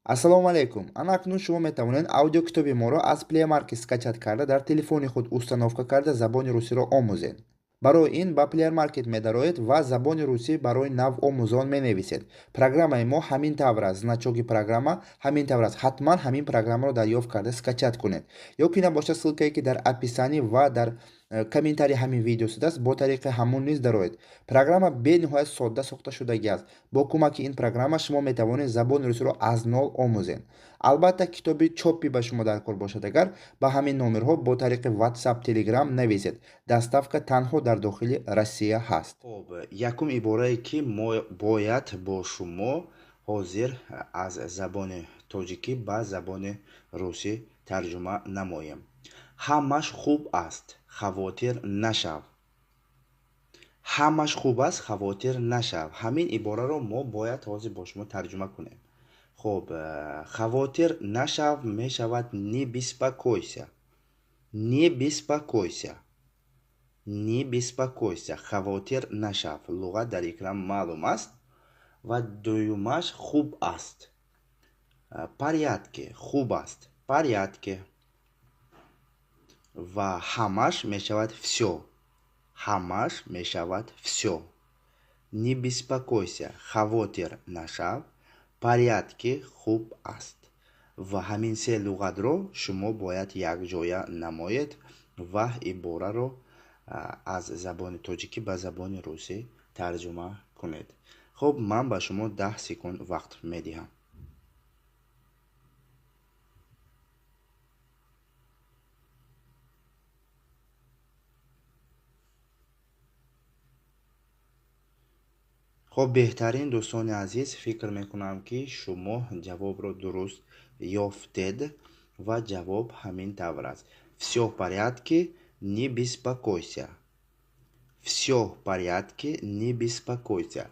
Ассалому алайкум. Ана акнун шумо метавонед аудиокитоби моро аз Play Market скачать карда, дар телефони худ установка карда, забони русиро омӯзед. Барои ин ба Play Market медароед ва забони русӣ барои навомӯзон менависед. Программаи мо ҳамин тавр аст, значоки программа ҳамин тавр аст. Ҳатман ҳамин программаро дарёфт карда скачать кунед. Ё ки набошад, ссылкае ки дар описании ва дар комментарии ҳамин видео шудааст, бо тариқи ҳамон низ дароед. Программа бениҳоят содда сохта шудагӣ аст. Бо кӯмаки ин программа шумо метавонед забони русиро аз нол омӯзед. Албатта, китоби чопӣ ба шумо дар кор бошад, агар ба ҳамин номерҳо бо тариқи WhatsApp, Telegram нависед. Доставка танҳо дар дохили Россия ҳаст. Хоб, якум иборае, ки мо бояд бо шумо ҳозир аз забони тоҷикӣ ба забони русӣ тарҷума намоем. Ҳамаш хуб аст, хавотир нашав. Ҳамаш хуб аст, хавотир нашав. Ҳамин ибораро мо бояд ҳозир бо шумо тарҷума кунем. Хоб, хавотир нашав мешавад не беспокойся. Не беспокойся. Не беспокойся. Хавотир нашав. Луғат дар экран маълум аст. Ва дуюмаш хуб аст. Порядке, хуб аст. Порядке. Ва ҳамаш мешавад всё. Ҳамаш мешавад всё. Не беспокойся. Хавотир нашав. Порядке, хуб аст. Ва ҳамин се луғатро шумо бояд якҷоя намоед ва ибораро аз забони тоҷикӣ ба забони русӣ тарҷума кунед. Хуб, ман ба шумо 10 секунд вақт медиҳам. Хуб, беҳтарин, дӯстони азиз, фикр мекунам, ки шумо ҷавобро дуруст ёфтед ва ҷавоб ҳамин тавр аст. Всё в порядке, не беспокойся. Всё в порядке, не беспокойся.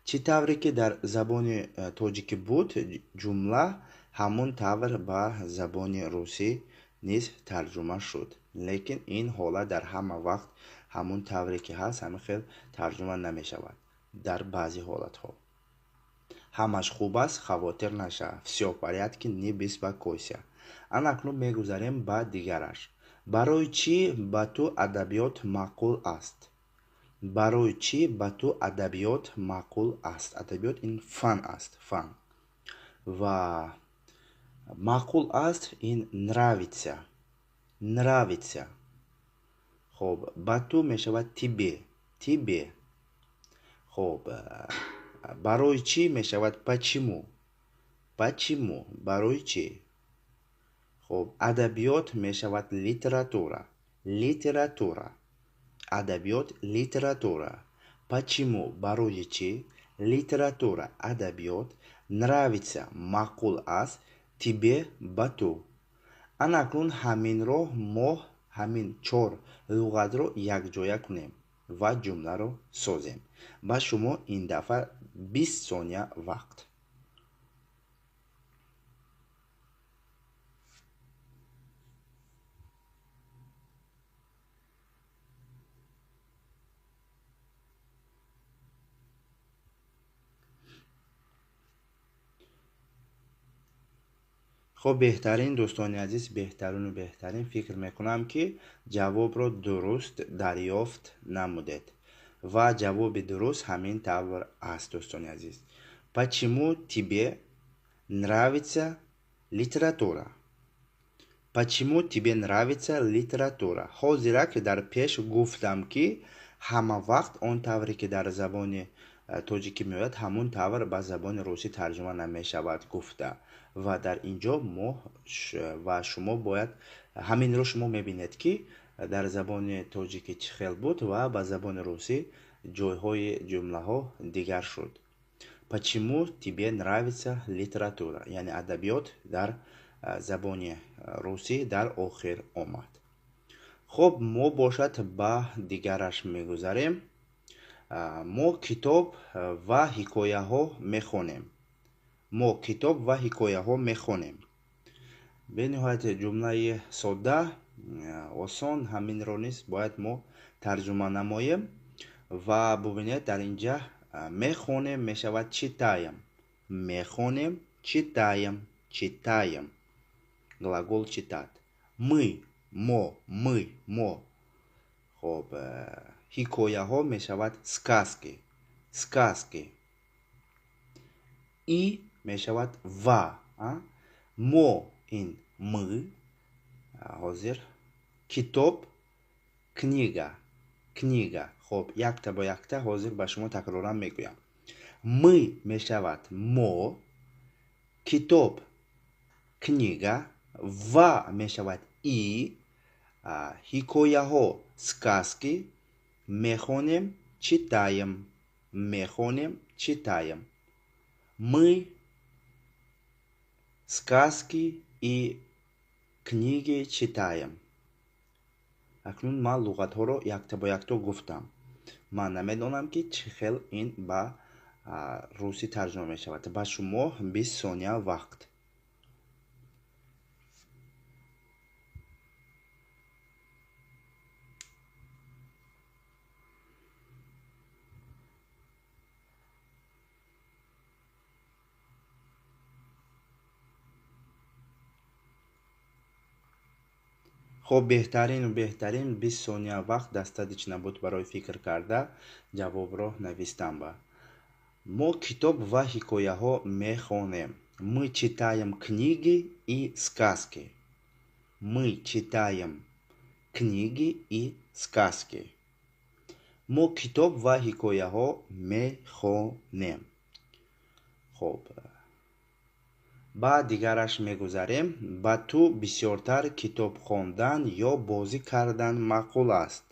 Чӣ тавре ки дар забони тоҷикӣ буд ҷумла, ҳамон тавр ба забони русӣ низ тарҷума шуд. Лекин ин ҳолат дар ҳама вақт ҳамон тавре ки ҳаст, ҳамин хел тарҷума намешавад. Дар баъзе ҳолатҳо. Ҳамаш хуб аст, хавотир нашав. Всё в порядке, не беспокойся. Ана акнун мегузарем ба дигараш. Барои чӣ ба ту адабиёт маъқул аст? Барои чӣ ба ту адабиёт маъқул аст? Адабиёт ин фан аст, фан. Ва маъқул аст ин нравится. Нравится. Хоб, ба ту мешавад тебе. Тебе. Хоб, барои чӣ мешавад почему. Почему? Барои чӣ? Хоб, адабиёт мешавад литература. Литература. Адабиёт, литература. Почему? Барои чӣ? Литература, адабиёт. Нравится, маъқул аст. Тебе, ба ту. Ана акнун ҳаминро мо ҳамин чор луғатро якҷоя кунем ва ҷумларо созем. Ба шумо ин дафъа 20 сония вақт. Хуб, беҳтарин, дӯстони азиз, беҳтарину беҳтарин, фикр мекунам, ки ҷавобро дуруст дарёфт намудед. Ва ҷавоби дуруст ҳамин тавр аст, дӯстони азиз. Почему тебе нравится литература? Почему тебе нравится литература? Ҳозирак дар пеш гуфтам, ки ҳама вақт он тавре ки дар забони тоҷикӣ меояд, ҳамон тавр ба забони русӣ тарҷума намешавад гуфта. Ва дар ин ҷо мо ва шумо бояд ҳаминро шумо мебинед, ки дар забони тоҷикӣ чӣ хел буд ва ба забони русӣ ҷойҳои ҷумлаҳо дигар шуд. Почему тебе нравится литература? Яъне адабиёт дар забони русӣ дар охир омад. Хуб, мо бошад ба дигараш мегузарем. Мо китоб ва ҳикояҳо мехонем. Мо китоб ва ҳикояҳо мехонем. Бениҳоят ҷумлаи содда, осон, ҳаминро низ бояд мо тарҷума намоем. Ва бубинед, дар инҷа мехонем мешавад читаем. Мехонем, читаем, Читаем. Глагол читать. Мы, мо, мы, мо. Хоб, ҳикояҳо мешавад сказки. Сказки. И мешавад ва. Мо ин мы. Ҳозир. Китоб, книга. Книга. Хоб, якта бо якта ҳозир ба шумо такроран мегӯям. Мы мешавад мо, китоб, книга, ва мешавад и, ҳикояҳо, сказки, мехонем, читаем. Мехонем, читаем. Мы сказки и книги читаем. Акнун ман луғатҳоро якта бо якто гуфтам. Ман намедонам, ки чӣ хел ин ба русӣ тарҷума мешавад. Ба шумо 20 сония вақт. Хоб, беҳтарину беҳтарин, 20 сония вақт достаточно буд барои фикр карда ҷавобро навистан. Ба мо китоб ва ҳикояҳо мехонем. Мы читаем книги и сказки. Мы читаем книги и сказки. Мо китоб ва ҳикояҳо мехонем. Хоб, ба дигараш мегузарем. Ба ту бисёртар китоб хондан ё бозӣ кардан маъқул аст?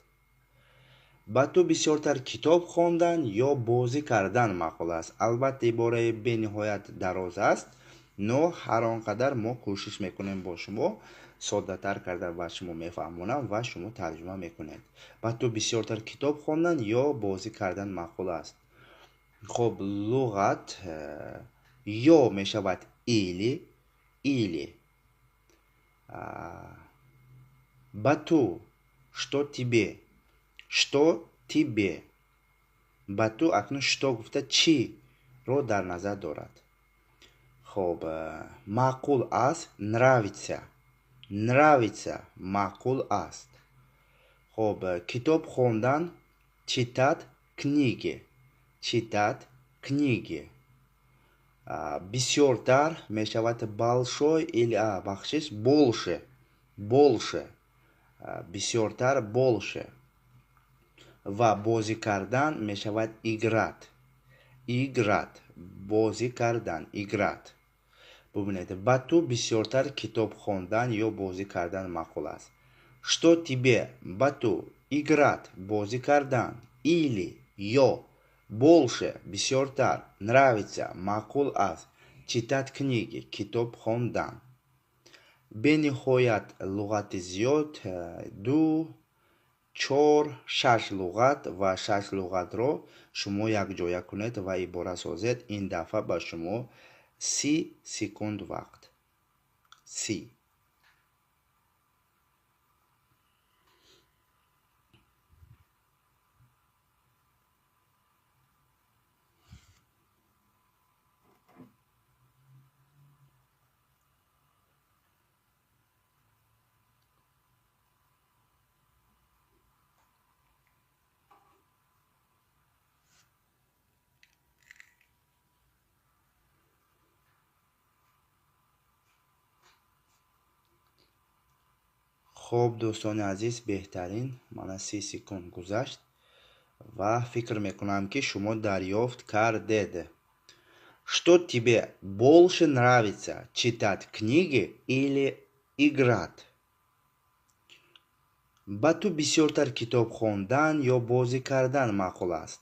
Ба ту бисёртар китоб хондан ё бозӣ кардан маъқул аст? Албатта, ибораи бениҳоят дароз аст, но ҳар он қадар мо кӯшиш мекунем, бо шумо соддатар карда ба шумо мефаҳмонам ва шумо тарҷума мекунед. Ба ту бисёртар китоб хондан ё бозӣ кардан маъқул аст? Хоб, луғат ё мешавад или, или. Ба ту, что тебе, что тебе. Ба ту акнун что гуфта чӣ ро дар назар дорад. Хоб, маъқул аст, нравится, нравится, маъқул аст. Хоб, китоб хондан, читать книги, читать книги. Бисёртар мешавад большой или, бахшиш, больше, больше, бисёртар, больше. Ва бозӣ кардан мешавад играть, играть, бозӣ кардан, играть. Бубинед, ба ту бисёртар китоб хондан ё бозӣ кардан маъқул аст? Что тебе, ба ту, играть, бозӣ кардан, или, ё, больше, бисёртар, нравится, маъқул аст, читать книги, китоб хондан. Бениҳоят луғати зиёд, ду, чор, шаш луғат, ва шаш луғатро шумо якҷоя кунед ва ибора созед. Ин дафъа ба шумо 30 секунд вақт, 30. Хуб, дӯстони азиз, беҳтарин, мана 30 секунд гузашт ва фикр мекунам, ки шумо дарёфт кардед. Что тебе больше нравится, читать книги или играть? Ба ту бисёртар китоб хондан ё бозӣ кардан маъқул аст?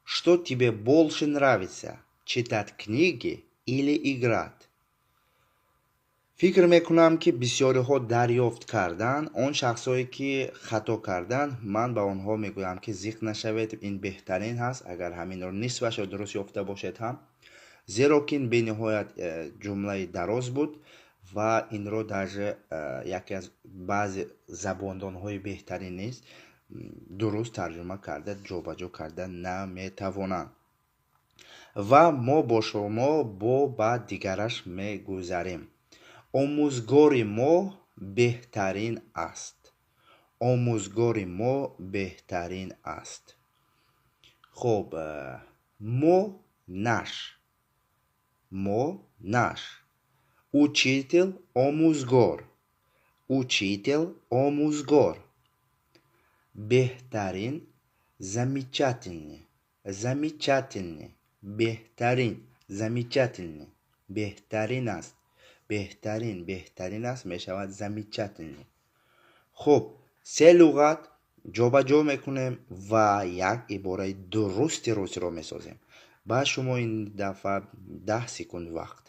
Что тебе больше нравится, читать книги или играть? Фикр мекунам, ки бисёриҳо дарёфт карданд. Он шахсое, ки хато карданд, ман ба онҳо мегӯям, ки зиқ нашавед, ин беҳтарин ҳаст, агар ҳаминро нисфашро дуруст ёфта бошед ҳам, зеро ки ин бениҳоят ҷумлаи дароз буд ва инро даже яке аз баъзе забондонҳои беҳтарин низ дуруст тарҷума карда, ҷобаҷо карда наметавонанд. Ва мо бо шумо бо ба дигараш мегузарем. Омӯзгори мо беҳтарин аст. Омӯзгори мо беҳтарин аст. Хуб, мо наш. Мо наш. Учитель омӯзгор. Учитель омӯзгор. Беҳтарин замечательный. Замечательный. Беҳтарин. Замечательный. Беҳтарин аст. Беҳтарин, беҳтарин аст мешавад замечательный. Хуб, се луғат ҷобаҷо мекунем ва як ибораи дурусти русиро месозем. Ба шумо ин дафъа 10 секунд вақт.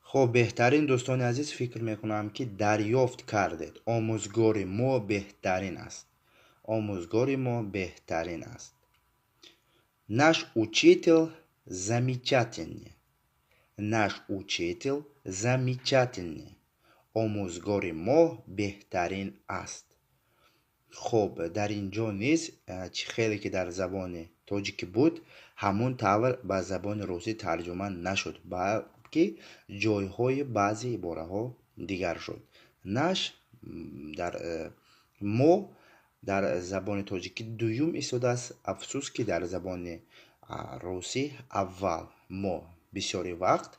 Хуб, беҳтарин дӯстони азиз, фикр мекунам ки дарёфт кардед. Омӯзгори мо беҳтарин аст. Омӯзгори мо беҳтарин аст. Наш учитель замечательный. Наш учитель замечательный. Омӯзгори мо беҳтарин аст. Хуб, дар ин ҷо низ чӣ хеле ки дар забони тоҷикӣ буд, ҳамон тавр ба забони русӣ тарҷума нашуд, балки ҷойҳои баъзе ибораҳо дигар шуд. Наш дар мо дар забони тоҷикӣ дуюм истодааст, афсӯс ки дар забони русӣ аввал. Мо бисёри вақт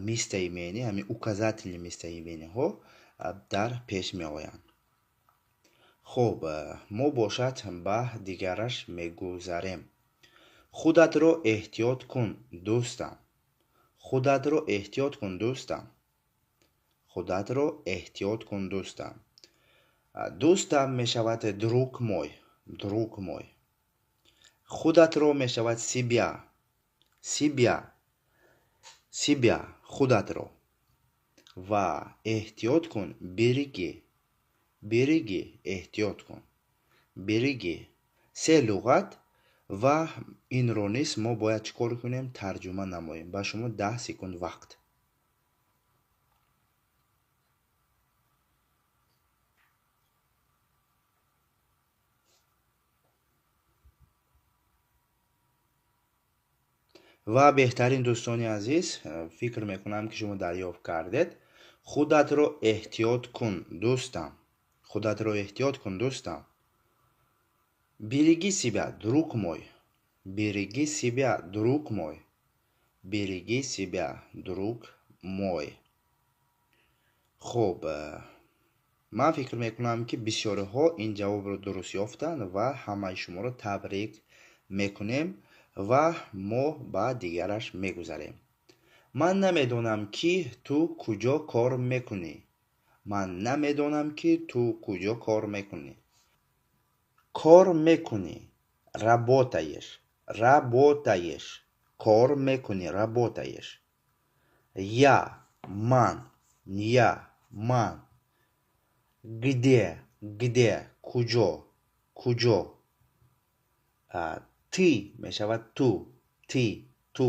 местоимение, ҳамин указательный местоимениеҳо дар пеш меоянд. Хуб, мо бошад ба дигараш мегузарем. Худатро эҳтиёт кун, дӯстам. Худатро эҳтиёт кун, дӯстам. Худатро эҳтиёт кун, дӯстам. Дӯстам мешавад друг мой, друг мой. Худатро мешавад себя, себя, себя, худатро. Ва эҳтиёт кун, береги, береги, эҳтиёт кун, береги. Се луғат ва инро низ мо бояд чӣ кор кунем? Тарҷума намоем. Ба шумо 10 секунд вақт. Ва беҳтарин дӯстони азиз, фикр мекунам ки шумо дарёфт кардед. Худатро эҳтиёт кун, дӯстам. Худатро эҳтиёт кун, дӯстам. Береги себя, друг мой. Береги себя, друг мой. Береги себя, друг мой. Хуб, ман фикр мекунам ки бисёриҳо ин ҷавобро дуруст ёфтанд ва ҳамаи шуморо табрик мекунем ва мо ба дигараш мегузарем. Ман намедонам ки ту куҷо кор мекунӣ. Ман намедонам ки ту куҷо кор мекунӣ. Кор мекунӣ. Работаешь. Работаешь. Кор мекунӣ. Работаешь. Я. Ман. Я. Ман. Где? Где? Куҷо? Куҷо? Ты мешавад ту. Ты. Ту.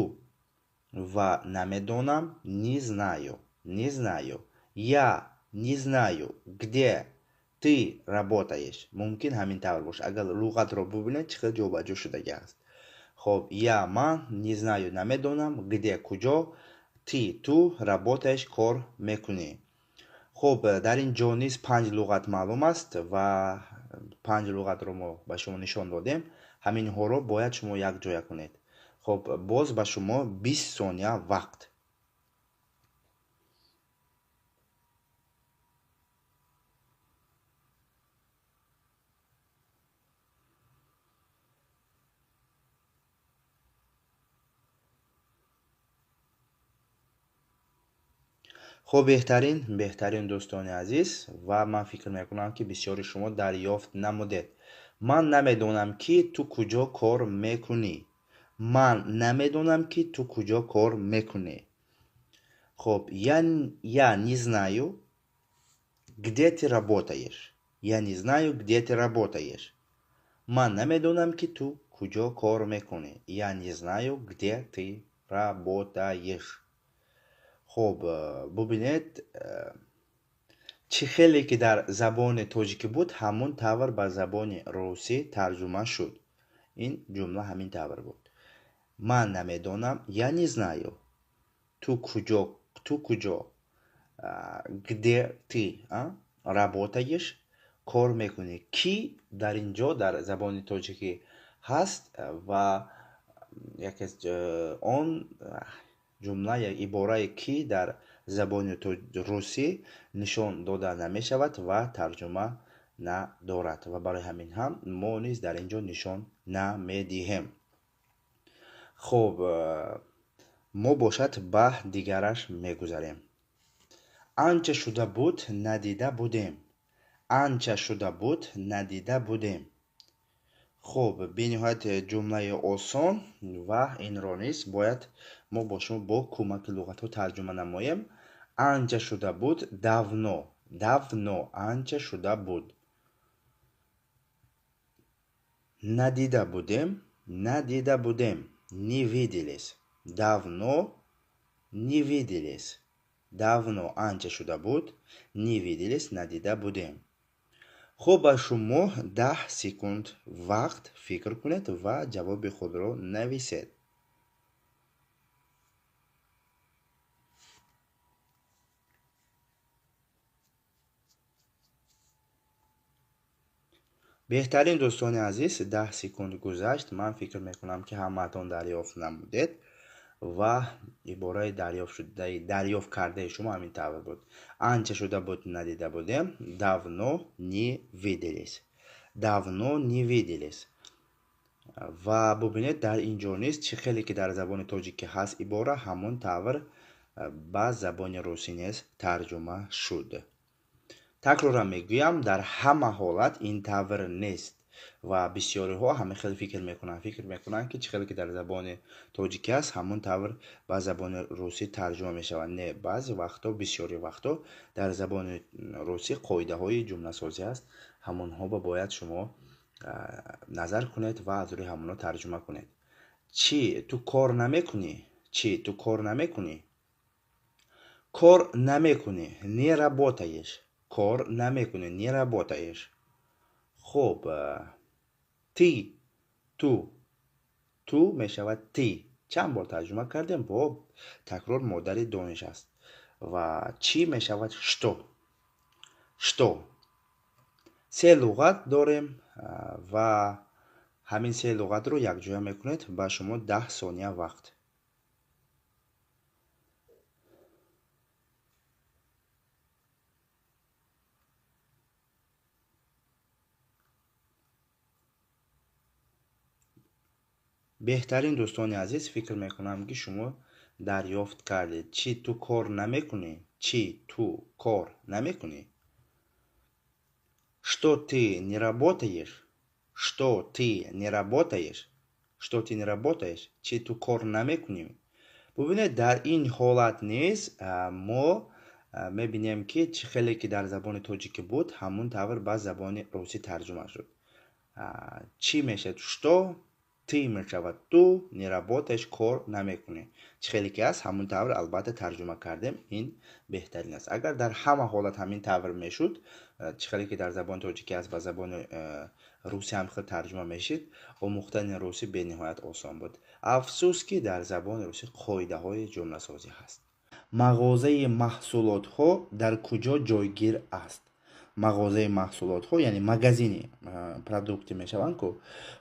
Ва намедонам. Не знаю. Не знаю. Я не знаю, где ты работаешь. Мумкин ҳамин тавр бошад. Агар луғатро бубинед, чӣ хел ҷобаҷо шудагӣ аст. Хоб, я ман, не знаю, намедонам, где куҷо, ты ту, работаешь кор мекунӣ. Хоб, дар ин ҷо низ 5 луғат маълум аст ва 5 луғатро мо ба шумо нишон додем. Ҳаминҳоро бояд шумо якҷоя кунед. Хоб, боз ба шумо 20 сония вақт. Хуб, беҳтарин, беҳтарин дӯстони азиз, ва ман фикр мекунам ки бисёри шумо дарёфт намудед. Ман намедонам ки ту куҷо кор мекунӣ. Ман намедонам ки ту куҷо кор мекунӣ. Хуб, я не знаю, где ты работаешь. Я не знаю, где ты работаешь. Ман намедонам ки ту куҷо кор мекунӣ. Я не знаю, где ты работаешь. Хуб, бубинед, Чӣ хеле ки дар забони тоҷикӣ буд, ҳамон тавр ба забони русӣ тарҷума шуд. Ин ҷумла ҳамин тавр буд. Ман намедонам, я не знаю. Ту куҷо, ту куҷо? Где ты работаешь? Кор мекунӣ. Ки дар ин ҷо дар забони тоҷикӣ ҳаст ва яке он ҷумла ё иборае ки дар забони русӣ нишон дода намешавад ва тарҷума надорад ва барои ҳамин ҳам мо низ дар ин ҷо нишон намедиҳем. Хуб, мо бошад ба дигараш мегузарем. Анча шуда буд надида будем. Анча шуда буд надида будем. Хуб, бениҳоят ҷумлаи осон ва инро низ бояд мо бо шумо бо кӯмаки луғатҳо тарҷума намоем. Анча шуда буд давно, давно анча шуда буд. Надида будем, надида будем, не виделись. Давно не виделись. Давно анча шуда буд, не виделись, надида будем. Хуб, ба шумо 10 секунд вақт фикр кунед ва ҷавоби худро нависед. Беҳтарин дӯстони азиз, 10 секунд гузашт. Ман фикр мекунам, ки ҳамаатон дарёфт намудед ва ибораи дарёфт кардаи шумо ҳамин тавр буд. Анча шуда буд надида будем. Давно не виделись. Давно не виделись. Ва бубинед, дар ин ҷо низ чӣ хеле ки дар забони тоҷикӣ ҳаст ибора, ҳамон тавр ба забони русӣ низ тарҷума шуд. Такроран мегӯям, дар ҳама ҳолат ин тавр нест ва бисёриҳо ҳама хеле фикр мекунанд. Фикр мекунанд, ки чӣ хеле ки дар забони тоҷикӣ аст, ҳамон тавр ба забони русӣ тарҷума мешавад. Не, баъзе вақтҳо, бисёри вақтҳо дар забони русӣ қоидаҳои ҷумласозӣ аст. Ҳамонҳо ба бояд шумо назар кунед ва аз рӯи ҳамонҳо тарҷума кунед. Чӣ ту кор намекунӣ? Чӣ ту кор намекунӣ? Кор намекунӣ, не работаешь. Кор намекунӣ, не работаешь. Хуб, ты, ту, ту мешавад ты. Чанд бор тарҷума кардем, бо такрор модари дониш аст. Ва чӣ мешавад что? Что? Се луғат дорем ва ҳамин се луғатро якҷоя мекунед, ба шумо 10 сония вақт. Беҳтарин дӯстони азиз, фикр мекунам, ки шумо дарёфт кардед. Чӣ ту кор намекунӣ? Чӣ ту кор намекунӣ? Что ты не работаешь? Что ты не работаешь? Что ты не работаешь? Чӣ ту кор намекунӣ? Бубинед, дар ин ҳолат низ мо мебинем, ки чӣ хеле ки дар забони тоҷикӣ буд, ҳамон тавр ба забони русӣ тарҷума шуд. Чӣ мешавад? Что ты мешавад ту, не работаешь, кор намекунӣ. Чӣ хеле ки аст, ҳамон тавр албатта тарҷума кардем, ин беҳтарин аст. Агар дар ҳама ҳолат ҳамин тавр мешуд, чӣ хеле ки дар забони тоҷикӣ аст, ба забони русӣ ҳам хел тарҷума мешид, омӯхтани русӣ бениҳоят осон буд. Афсӯс, ки дар забони русӣ қоидаҳои ҷумласозӣ ҳаст. Мағозаи маҳсулотҳо дар куҷо ҷойгир аст? Мағозаи маҳсулотҳо, яъне магазини продукти мешаванд ку.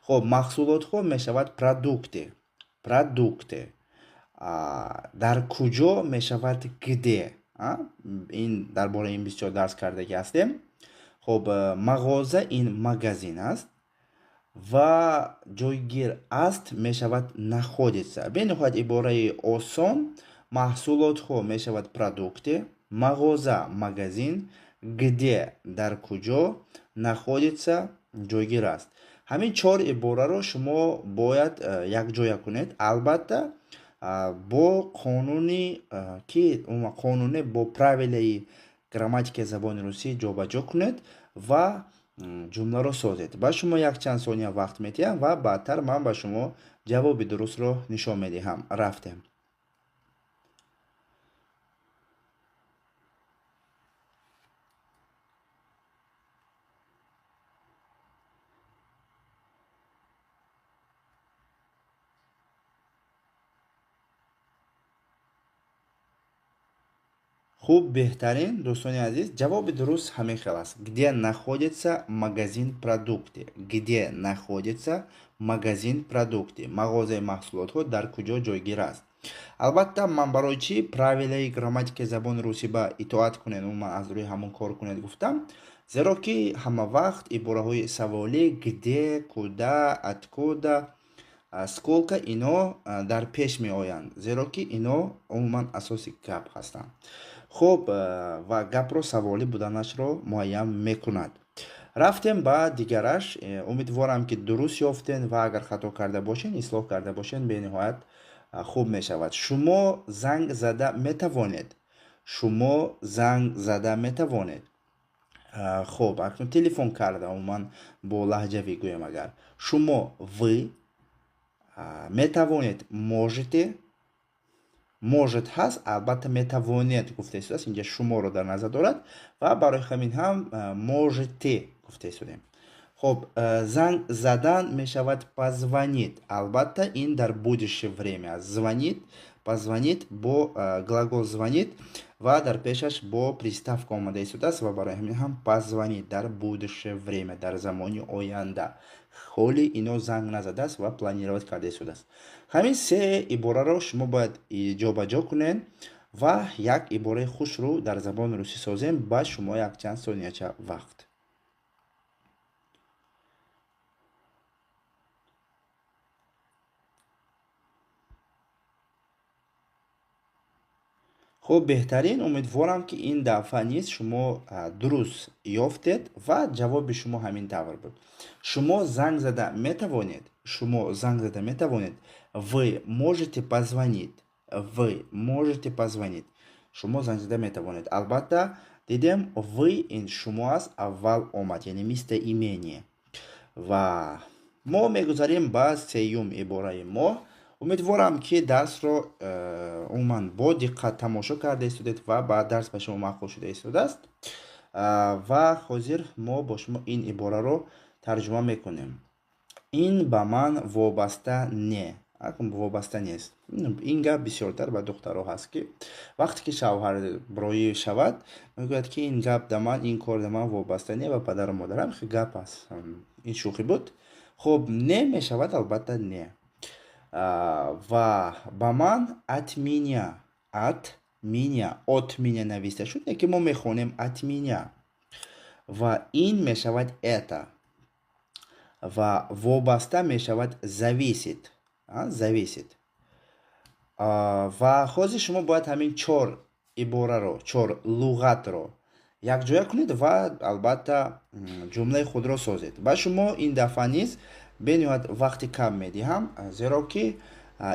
Хуб, маҳсулотҳо мешавад продукты, продукты. Дар куҷо мешавад где? Ин дар бораи ин бисёр дарс кардагӣ ҳастем. Хуб, мағоза ин магазин аст ва ҷойгир аст мешавад находится. Бениҳоят ибораи осон. Маҳсулотҳо мешавад продукты, мағоза магазин, где дар куҷо, находится ҷойгир аст. Ҳамин чор ибораро шумо бояд якҷоя кунед. Албатта, бо қонуни, ки умуман қонуни бо правилаи грамматикаи забони русӣ ҷобаҷо кунед ва ҷумларо созед. Ба шумо якчанд сония вақт медиҳам ва баъдтар ман ба шумо ҷавоби дурустро нишон медиҳам. Рафтем. Хуб, беҳтарин, дӯстони азиз, ҷавоби дуруст ҳамин хел аст. Где находится магазин продукты? Где находится магазин продукты? Мағозаи маҳсулотҳо дар куҷо ҷойгир аст? Албатта, ман барои чӣ правилаи грамматикаи забони русӣ ба итоат кунед, умуман аз рӯи ҳамон кор кунед гуфтам, зеро ки ҳама вақт ибораҳои саволӣ где, куда, откуда, сколько ино дар пеш меоянд, зеро ки ино умуман асоси гап ҳастанд. Хуб, ва гапро саволӣ буданашро муайян мекунад. Рафтем ба дигараш. Умедворам, ки дуруст ёфтен ва агар хато карда бошен, ислоҳ карда бошен, бениҳоят хуб мешавад. Шумо занг зада метавонед. Шумо занг зада метавонед. Хуб, акнун телефон карда, умуман бо лаҳҷавӣ гӯем агар. Шумо вы метавонед можете, может ҳаст, албатта метавонед гуфта истодааст, инҷа шуморо дар назар дорад ва барои ҳамин ҳам можете гуфта истодем. Хуб, занг задан мешавад позвонить. Албатта, ин дар будущее время аст. Звонить, позвонить бо глагол звонить ва дар пешаш бо приставка омада истодааст ва барои ҳамин ҳам позвонить дар будущее время, дар замони оянда. Ҳоли ино занг назадааст ва планировать карда истодааст. Ҳамин се ибораро шумо бояд ҷобаҷо кунед ва як ибораи хушрӯ дар забони русӣ созем. Ба шумо якчанд сонияча вақт. Хуб, беҳтарин, умедворам, ки ин дафъа низ шумо дуруст ёфтед ва ҷавоби шумо ҳамин тавр буд. Шумо занг зада метавонед. Шумо занг зада метавонед. Вы можете позвонить. Вы можете позвонить. Шумо занг зада метавонед. Албатта, дидем, вы ин шумо аст, аввал омад, яъне местоимение. Ва мо мегузарем ба сеюм ибораи мо. Умедворам, ки дарсро умуман бо диққат тамошо карда истодед ва ба дарс ба шумо маъқул шуда истодааст. Ва ҳозир мо бо шумо ин ибораро тарҷума мекунем. Ин ба ман вобаста не, вобаста нест. Ин гап бисёртар ба духтаро ҳаст, ки вақте ки шавҳарброӣ шавад, мегӯяд, ки ин гап да ман, ин кор да ман вобаста не ва падару модарам. Гап аст, ин шӯхӣ буд. Хуб, не мешавад албатта не. Ва ба ман от меня, от меня, от меня нависта шуд, ки мо мехонем от меня. Ва ин мешавад это ва вобаста мешавад зависит, зависит. Ва ҳозир шумо бояд ҳамин чор ибораро, чор луғатро якҷоя кунед ва албатта ҷумлаи худро созед. Ба шумо ин дафъа низ бениҳоят вақти кам медиҳам, зеро ки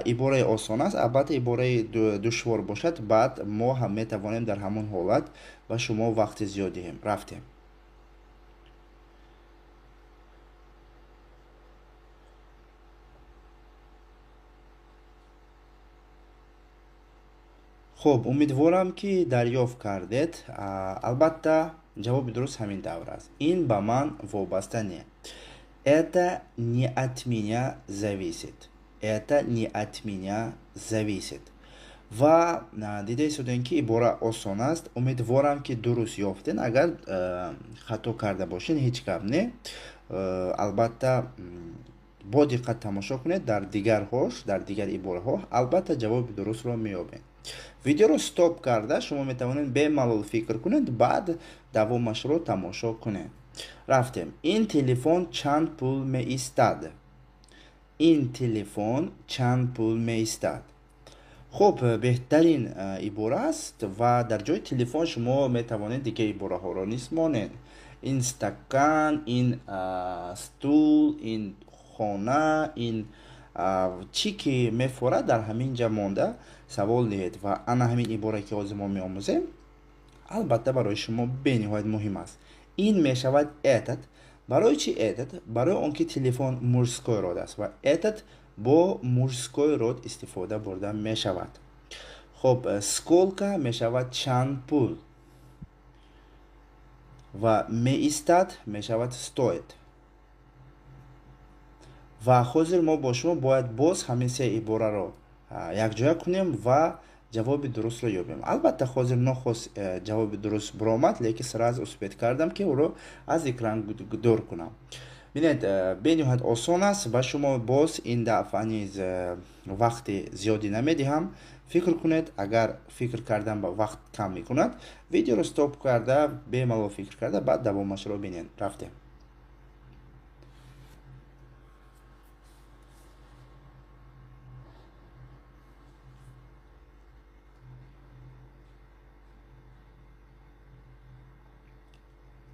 ибораи осон аст. Албатта, ибораи душвор бошад, баъд мо ҳам метавонем дар ҳамон ҳолат ба шумо вақти зиёд диҳем. Рафтем. Хуб, умедворам, ки дарёфт кардед. Албатта, ҷавоби дуруст ҳамин тавр аст. Ин ба ман вобаста не, это не от меня зависит, это не от меня зависит. Ва дида истодем, ки ибора осон аст. Умедворам, ки дуруст ёфтен. Агар хато карда бошед, ҳеҷ гап не. Албатта, бо диққат тамошо кунед, дар дигарҳош, дар дигар ибораҳо албатта ҷавоби дурустро меёбед. Видеоро стоп карда шумо метавонед бемалол фикр кунед, баъд давомашро тамошо кунед. Рафтем. Ин телефон чанд пул меистад? Ин телефон чанд пул меистад? Хуб, беҳтарин ибора аст ва дар ҷои телефон шумо метавонед дигар ибораҳоро низ монед: ин стакан, ин стул, ин хона, ин чӣ ки мефорад, дар ҳамин ҷа монда савол диҳед. Ва ана ҳамин ибора, ки ҳозир мо меомӯзем, албатта барои шумо бениҳоят муҳим аст. Ин мешавад этот. Барои чи этот? Барои он ки телефон мужской род аст ва этот бо мужской род истифода бурда мешавад. Хуб, сколько мешавад чанд пул ва меистад мешавад стоит. Ва ҳозир мо бо шумо бояд боз ҳамин се ибораро якҷоя кунем ва ҷавоби дурустро ёбем. Албатта, ҳозир нохост ҷавоби дуруст баромад, лекин сразу успеть кардам, ки ӯро аз экран дур кунам. Бинед, бениҳоят осон аст. Ба шумо боз ин дафъа низ вақти зиёдӣ намедиҳам. Фикр кунед, агар фикр кардан ба вақт кам мекунад, видеоро стоп карда, бемалол фикр карда, баъд давомашро бинед. Рафтем.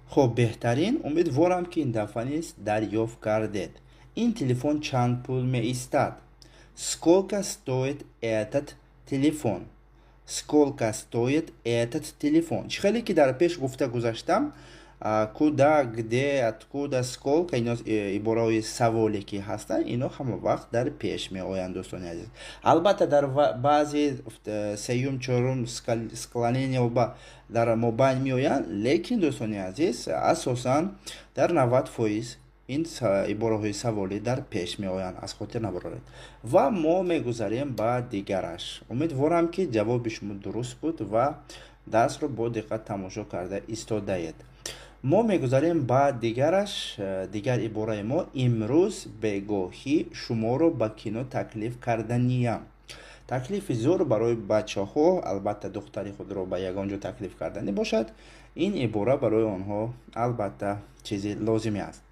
Хуб, беҳтарин. Умедворам, ки ин дафъа низ дарёфт кардед. Ин телефон чанд пул меистад? Сколько стоит этот телефон? Сколько стоит этот телефон? Чӣ хеле ки дар пеш гуфта гузаштам, куда, где, откуда, сколько, ино ибораҳои саволе ки ҳастанд, ино ҳама вақт дар пеш меоянд, дӯстони азиз. Албатта, дар баъзе сеюм, чорум склонение дар мобайн меоянд, лекин, дӯстони азиз, асосан дар 90% ин ибораҳои саволӣ дар пеш меоянд, аз хотир набароред. Ва мо мегузарем ба дигараш. Умедворам, ки ҷавоби шумо дуруст буд ва дарсро бо диққат тамошо карда истодаед. Мо мегузарем ба дигараш. Дигар ибораи мо: имрӯз бегоҳӣ шуморо ба кино таклиф карданиям. Таклифи зӯр барои бачаҳо, албатта, духтари худро ба ягон ҷо таклиф карданӣ бошад, ин ибора барои онҳо албатта чизи лозимӣ аст.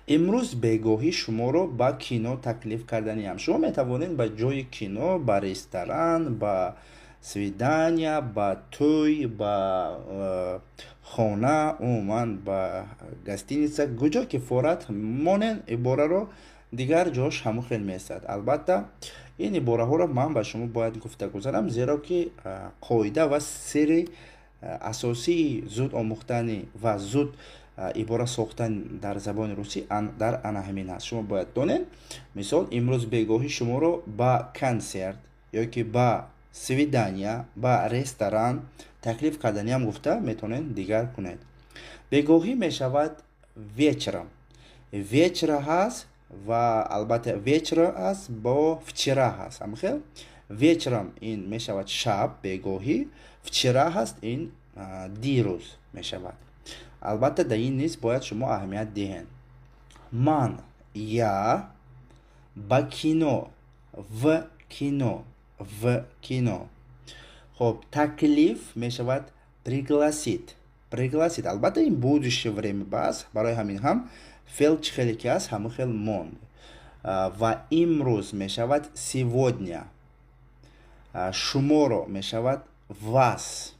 Имрӯз бегоҳӣ шуморо ба кино таклиф карданиям. Шумо метавонед ба ҷои кино ба ресторан, ба свидания, ба тӯй, ба хона, умуман ба гостиница, куҷо ки форат монен ибораро, дигар ҷош ҳамон хел меистад. Албатта, ин ибораҳоро ман ба шумо бояд гуфта гузарам, зеро ки қоида ва сирри асосии зуд омӯхтани ва зуд ибора сохтан дар забони русӣ дар ана ҳамин аст. Шумо бояд донед, мисол, имрӯз бегоҳӣ шуморо ба консерт ё ки ба свидания, ба ресторан таклиф карданиам гуфта метавонед дигар кунед. Бегоҳӣ мешавад вечером. Вечера ҳаст ва албатта вечера аст бо вчера ҳаст, ҳамхел. Вечером ин мешавад шаб, бегоҳӣ, вчера ҳаст, ин дирӯз мешавад. Албатта, дар ин низ бояд шумо аҳамият диҳед. Ман, я, ба кино, в кино, в кино. Хоб, таклиф мешавад пригласить, пригласить. Албатта, ин будущее время бас, барои ҳамин ҳам феъл чӣ хеле ки аст, ҳамон хел монд. Ва имрӯз мешавад сегодня, шуморо мешавад вас,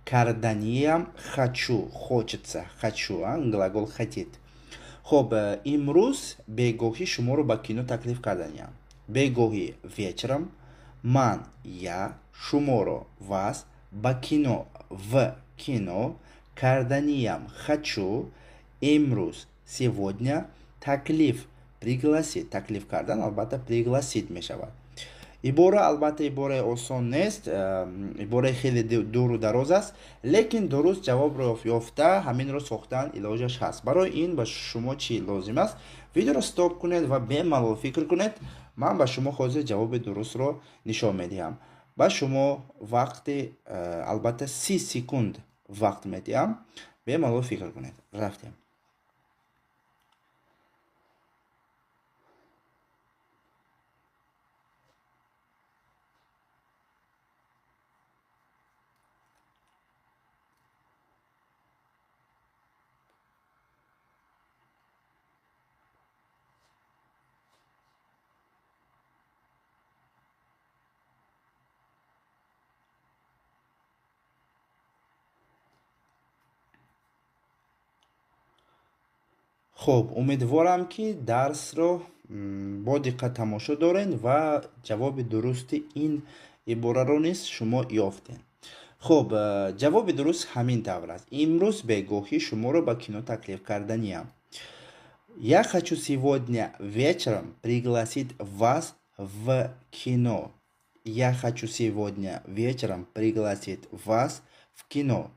карданиям хочу, хочется, хочу, глагол хотеть. Хоб, имрӯз бегоҳӣ шуморо ба кино таклиф карданиям. Бегоҳӣ вечером, ман, я, шуморо вас, ба кино, в кино, карданиям хочу, имрӯз сегодня, таклиф пригласить. Таклиф кардан албатта пригласить мешавад. Ибора, албатта, ибораи осон нест, ибораи хеле дуру дароз аст, лекин дуруст ҷавобро ёфта, ҳаминро сохтан илоҷаш ҳаст. Барои ин ба шумо чӣ лозим аст? Видеоро стоп кунед ва бемалол фикр кунед. Ман ба шумо ҳозир ҷавоби дурустро нишон медиҳам. Ба шумо вақти албатта 30 секунд вақт медиҳам, бемалол фикр кунед. Рафтем. Хуб, умедворам, ки дарсро бо диққат тамошо доред ва ҷавоби дурусти ин ибораро низ шумо ёфтед. Хуб, ҷавоби дуруст ҳамин тавр аст: имрӯз бегоҳӣ шуморо ба кино таклиф карданиям. Я хочу сегодня вечером пригласить вас в кино. Я хочу сегодня вечером пригласить вас в кино.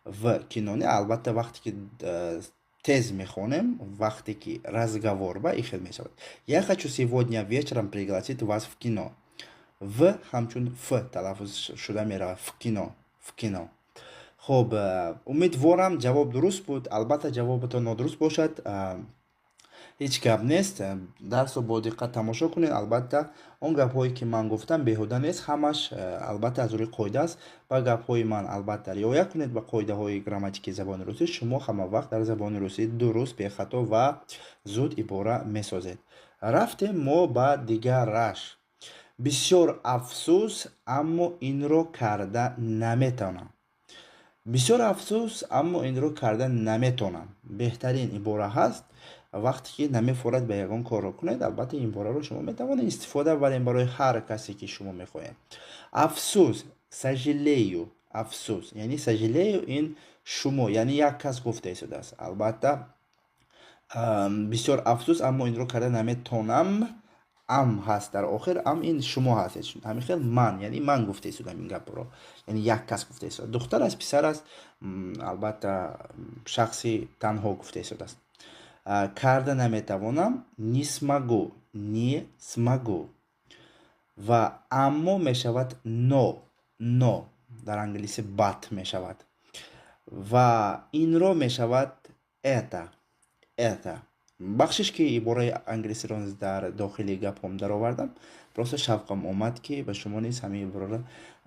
В кино не, албатта, вақте ки тез мехонем, вақте ки разговор ба ин хел мешавад: я хочу сегодня вечером пригласить вас в кино. В ҳамчун ф талаффуз шуда меравад. В кино, в кино. Хуб, умедворам, ҷавоб дуруст буд. Албатта, ҷавобатон нодуруст бошад, ҳеҷ гап нест. Дарсро бо диққат тамошо кунед. Албатта, он гапҳое ки ман гуфтам, беҳуда нест, ҳамаш албатта аз рӯи қоида аст. Ба гапҳои ман албатта риоя кунед, ба қоидаҳои грамматикии забони русӣ. Шумо ҳама вақт дар забони русӣ дуруст, бехато ва зуд ибора месозед. Рафтем мо ба дигараш. Бисёр афсӯс, аммо инро карда наметавонам. Бисёр афсӯс, аммо инро карда наметавонам. Беҳтарин ибора ҳаст. Вақте ки намефорад ба ягон корро кунед, албатта, ин ибораро шумо метавонед истифода барем барои ҳар касе ки шумо мехоҳед. Афсӯс, сожалею. Афсӯс, яъне сожалею, ин шумо, яъне як кас гуфта истодааст. Албатта, бисёр афсӯс, аммо инро карда наметонам. Ам ҳаст дар охир, ам ин шумо ҳастед. Ҳамин хел ман, яъне ман гуфта истодам ин гапро, яъне як кас гуфта истода, духтар аст, писар аст, албатта, шахси танҳо гуфта истодааст. Карда наметавонам, не смогу, не смогу. Ва аммо мешавад но, но дар англиси but мешавад. Ва инро мешавад это, это. Бахшиш, ки ибораи англисиро низ дар дохили гапҳом даровардам. Просто шавқам омад, ки ба шумо низ ҳамин ибораро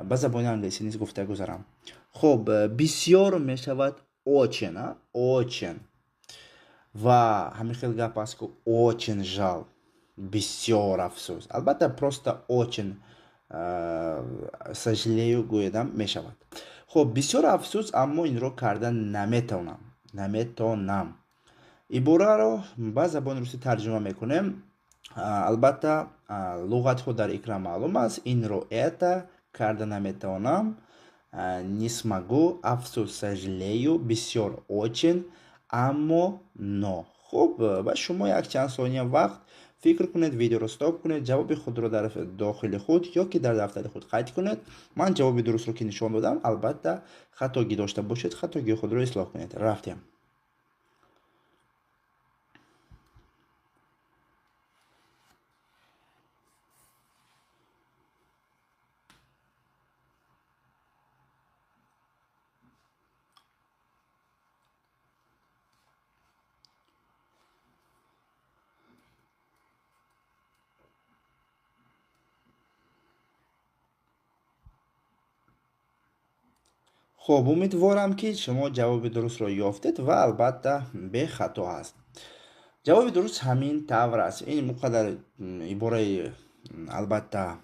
ба забони англисӣ низ гуфта гузарам. Хуб, бисёр мешавад очень, очень. Ва ҳамин хел гап аст, ки очень жаль, бисёр афсӯс. Албатта, просто очень сожалею гӯядам мешавад. Хуб, бисёр афсӯс, аммо инро карда наметавонам, наметонам. Ибораро ба забони русӣ тарҷума мекунем. Албатта, луғатҳо дар экран маълум аст. Инро это, карда наметавонам не смогу, афсӯс сожалею, бисёр очень, аммо но. Хуб, ба шумо якчанд сония вақт, фикр кунед, видеоро стоп кунед, ҷавоби худро дар дохили худ ё ки дар дафтари худ қайд кунед. Ман ҷавоби дурустро ки нишон додам, албатта, хатогӣ дошта бошед, хатогии худро ислоҳ кунед. Рафтем. Хуб, умедворам, ки шумо ҷавоби дурустро ёфтед ва албатта бехато аст. Ҷавоби дуруст ҳамин тавр аст. Ин муқадар ибораи албатта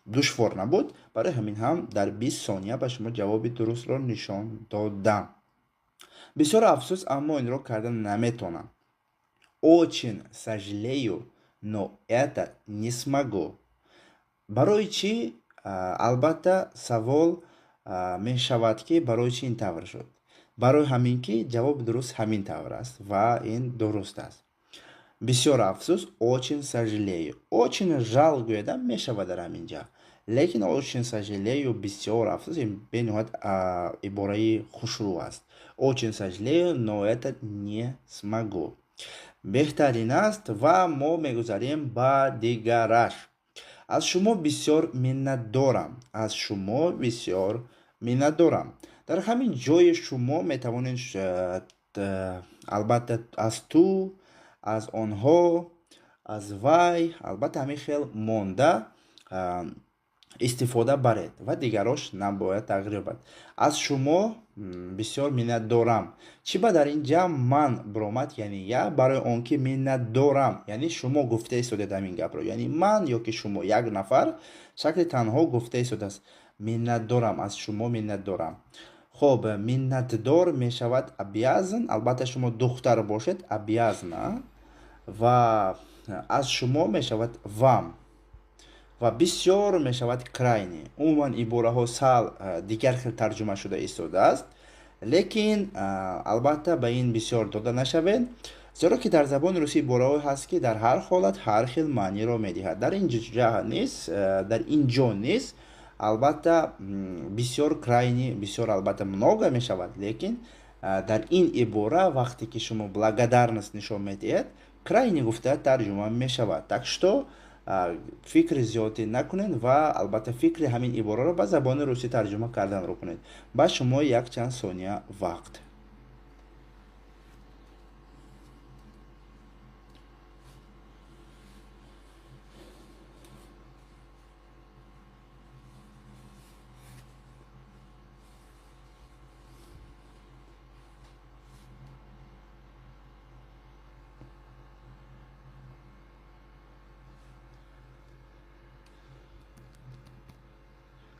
душвор набуд, барои ҳамин ҳам дар 20 сония ба шумо ҷавоби дурустро нишон додам. Бисёр афсӯс, аммо инро карда наметавонам. Очень сожалею, но это не смогу. Барои чӣ? Албатта, савол мешавад, ки барои чӣ ин тавр шуд. Барои ҳамин ки ҷавоби дуруст ҳамин тавр аст ва ин дуруст аст. Бисёр афсӯс, очень сожалею. Очень жаль гӯядам мешавад дар ҳамин ҷа, лекин очень сожалею, бисёр афсӯс, ин бениҳоят ибораи хушрӯ аст. Очень сожалею, но это не смогу. Беҳтарин аст ва мо мегузарем ба дигараш. Аз шумо бисёр миннатдорам. Аз шумо бисёр миннатдорам. Дар ҳамин ҷои шумо метавонед албатта аз ту, аз онҳо, аз вай, албатта, ҳамин хел монда истифода баред ва дигарош набояд тағйир ёбад. Аз шумо бисёр миннатдорам. Чӣ ба дар ин ҷа ман биромад, яъне я? Барои он ки миннатдорам, яъне шумо гуфта истодед ҳамин гапро, яъне ман ё ки шумо, як нафар шакли танҳо гуфта истодааст: миннатдорам, аз шумо миннатдорам. Хуб, миннатдор мешавад обязан. Албатта, шумо духтар бошед, обязана. Ва аз шумо мешавад вам ва бисёр мешавад крайне. Умуман, ибораҳо сал дигар хел тарҷума шуда истодааст, лекин албатта ба ин бисёр дода нашавед, зеро ки дар забони русӣ ибораҳое ҳаст, ки дар ҳар ҳолат ҳар хел маъниро медиҳад. Дар ин ҷа низ, дар ин ҷо низ албатта бисёр крайне, бисёр албатта много мешавад, лекин дар ин ибора, вақте ки шумо благодарность нишон медиҳед, крайне гуфта тарҷума мешавад. Так что Фикри зиёдӣ накунед ва албатта фикри ҳамин ибораро ба забони русӣ тарҷума карданро кунед. Ба шумо якчанд сония вақт.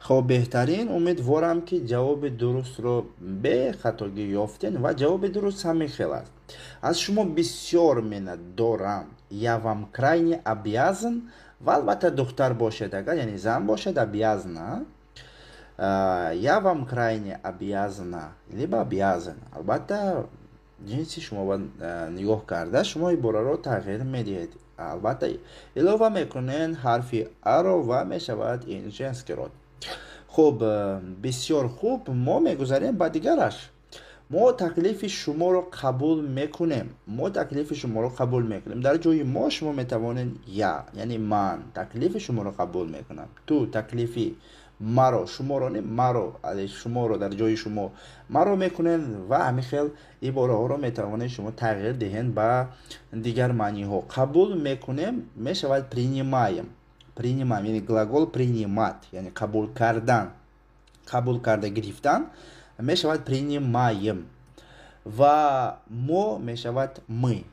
Хоб, беҳтарин. Умедворам, ки ҷавоби дурустро бехатогӣ ёфтен ва ҷавоби дуруст ҳамин хел аст: аз шумо бисёр миннатдорам, я вам крайне обязан. Ва албатта духтар бошед агар, яъне зан бошед, обязана, я вам крайне обязана либо обязан. Албатта ҷинси шумо нигоҳ карда шумо ибораро тағйир медиҳед, албатта илова мекунед ҳарфи аро ва мешавад ин женский род. Хуб, бисёр хуб, мо мегузарем ба дигараш. Мо таклифи шуморо қабул мекунем. Мо таклифи шуморо қабул мекунем. Дар ҷои мо шумо метавонед я, яъне ман таклифи шуморо қабул мекунам, ту таклифи маро, шуморо не, маро, шуморо, дар ҷои шумо маро мекунед ва ҳамин хел ибораҳоро метавонед шумо тағйир диҳед ба дигар маъниҳо. Қабул мекунем мешавад принимаем. Принимаем, яъне глагол принимать, яъне қабул кардан, қабул карда гирифтан мешавад принимаем. Ва мо мешавад мы.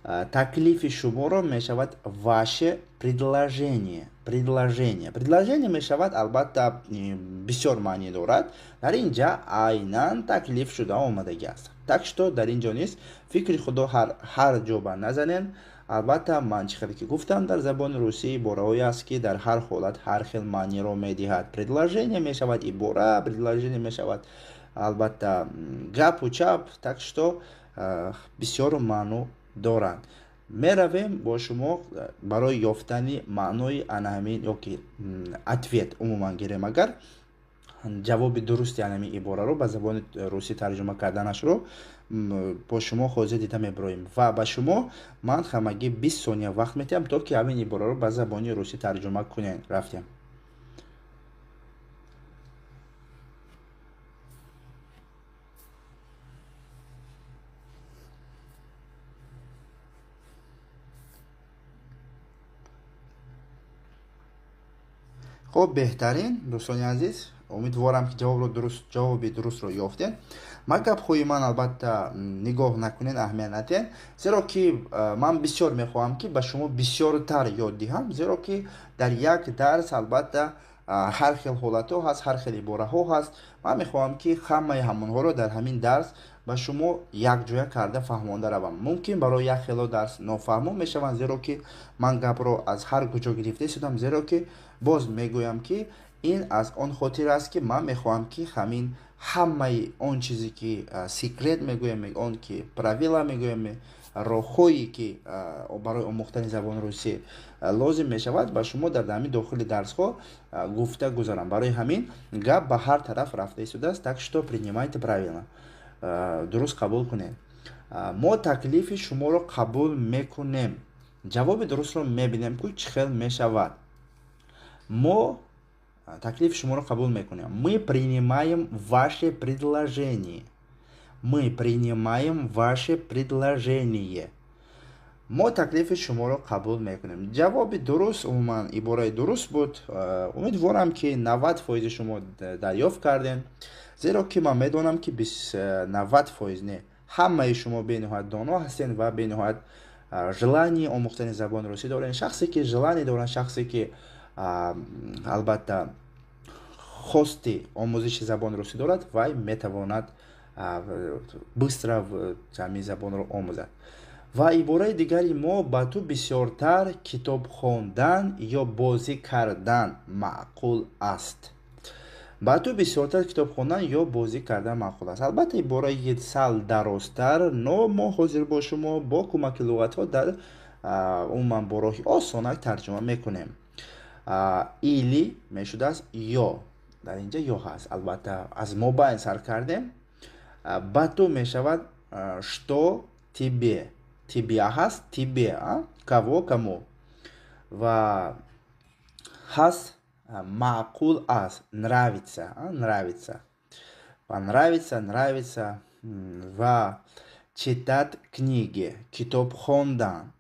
Таклифи шуморо мешавад ваше предложение. Предложение, предложение мешавад, албатта бисёр маънӣ дорад. Дар ин ҷа айнан таклиф шуда омадагӣ аст, так что дар ин ҷо низ фикри худо ҳар ҷо ба назанен. Албатта ман чӣ хеле ки гуфтам, дар забони русӣ ибораҳое аст, ки дар ҳар ҳолат ҳар хел маъниро медиҳад. Предложение мешавад ибора, предложение мешавад албатта гапу чап, так что бисёр маъно доранд. Меравем бо шумо барои ёфтани маънои ана ҳамин ёки ответ, умуман гирем агар ҷавоби дурусти ана ҳамин ибораро ба забони русӣ тарҷума карданашро бо шумо ҳозир дида мебироем. Ва ба шумо ман ҳамагӣ 20 сония вақт медиҳам, то ки ҳамин ибораро ба забони русӣ тарҷума кунед. Рафтем. Хуб, беҳтарин, дӯстони азиз, умедворам, ки ҷавобро дуруст, ҷавоби дурустро ёфтед. Ма гапҳои ман албатта нигоҳ накунед, аҳамият надиҳед, зеро ки ман бисёр мехоҳам, ки ба шумо бисёртар ёд диҳам, зеро ки дар як дарс албатта ҳар хел ҳолатҳо ҳаст, ҳар хел ибораҳо ҳаст. Ман мехоҳам, ки ҳамаи ҳамонҳоро дар ҳамин дарс ба шумо якҷоя карда фаҳмонда равам. Мумкин барои як хело дарс нофаҳмо мешаванд, зеро ки ман гапро аз ҳар куҷо гирифта истодам, зеро ки боз мегӯям, ки ин аз он хотир аст, ки ман мехоҳам, ки ҳамин ҳамаи он чизе ки секрет мегӯем, он ки правила мегӯем, роҳҳое ки барои омӯхтани забони русӣ лозим мешавад, ба шумо дар ҳамин дохили дарсҳо гуфта гузарам. Барои ҳамин гап ба ҳар тараф рафта истодааст, так что принимайте правильно, дуруст қабул кунед. Мо таклифи шуморо қабул мекунем. Ҷавоби дурустро мебинем, ку чӣ хел мешавад. Мо таклифи шуморо қабул мекунем: мы принимаем ваше предложение. Мы принимаем ваше предложение. Мо таклифи шуморо қабул мекунем. Ҷавоби дуруст, умуман ибораи дуруст буд. Умедворам, ки 90 фоизи шумо дарёфт кардем, зеро ки ман медонам, ки 90 фоиз не, ҳамаи шумо бениҳоят доно ҳастед ва бениҳоят желание омӯхтани забони русӣ доред. Шахсе ки желание дорад, шахсе ки албатта хости омӯзиши забони русӣ дорад, вай метавонад быстро ҳамин забонро омӯзад. Ва ибораи дигари мо: ба ту бисёртар китоб хондан ё бозӣ кардан маъқул аст? Ба ту бисёртар китоб хондан ё бозӣ кардан маъқул аст? Албатта ибораи сал дарозтар, но мо ҳозир бо шумо бо кӯмаки луғатҳо дар умуман бо роҳи осонак тарҷума мекунем. Или мешудааст ё, дар инҷа ё ҳаст, албатта аз мобайн сар кардем. Ба ту мешавад что тебе, тебе ҳаст, тебе кого, кому. Ва ҳаст маъқул аст, нравится, нравится, понравится, нравится. Ва читать книги, китоб хондан.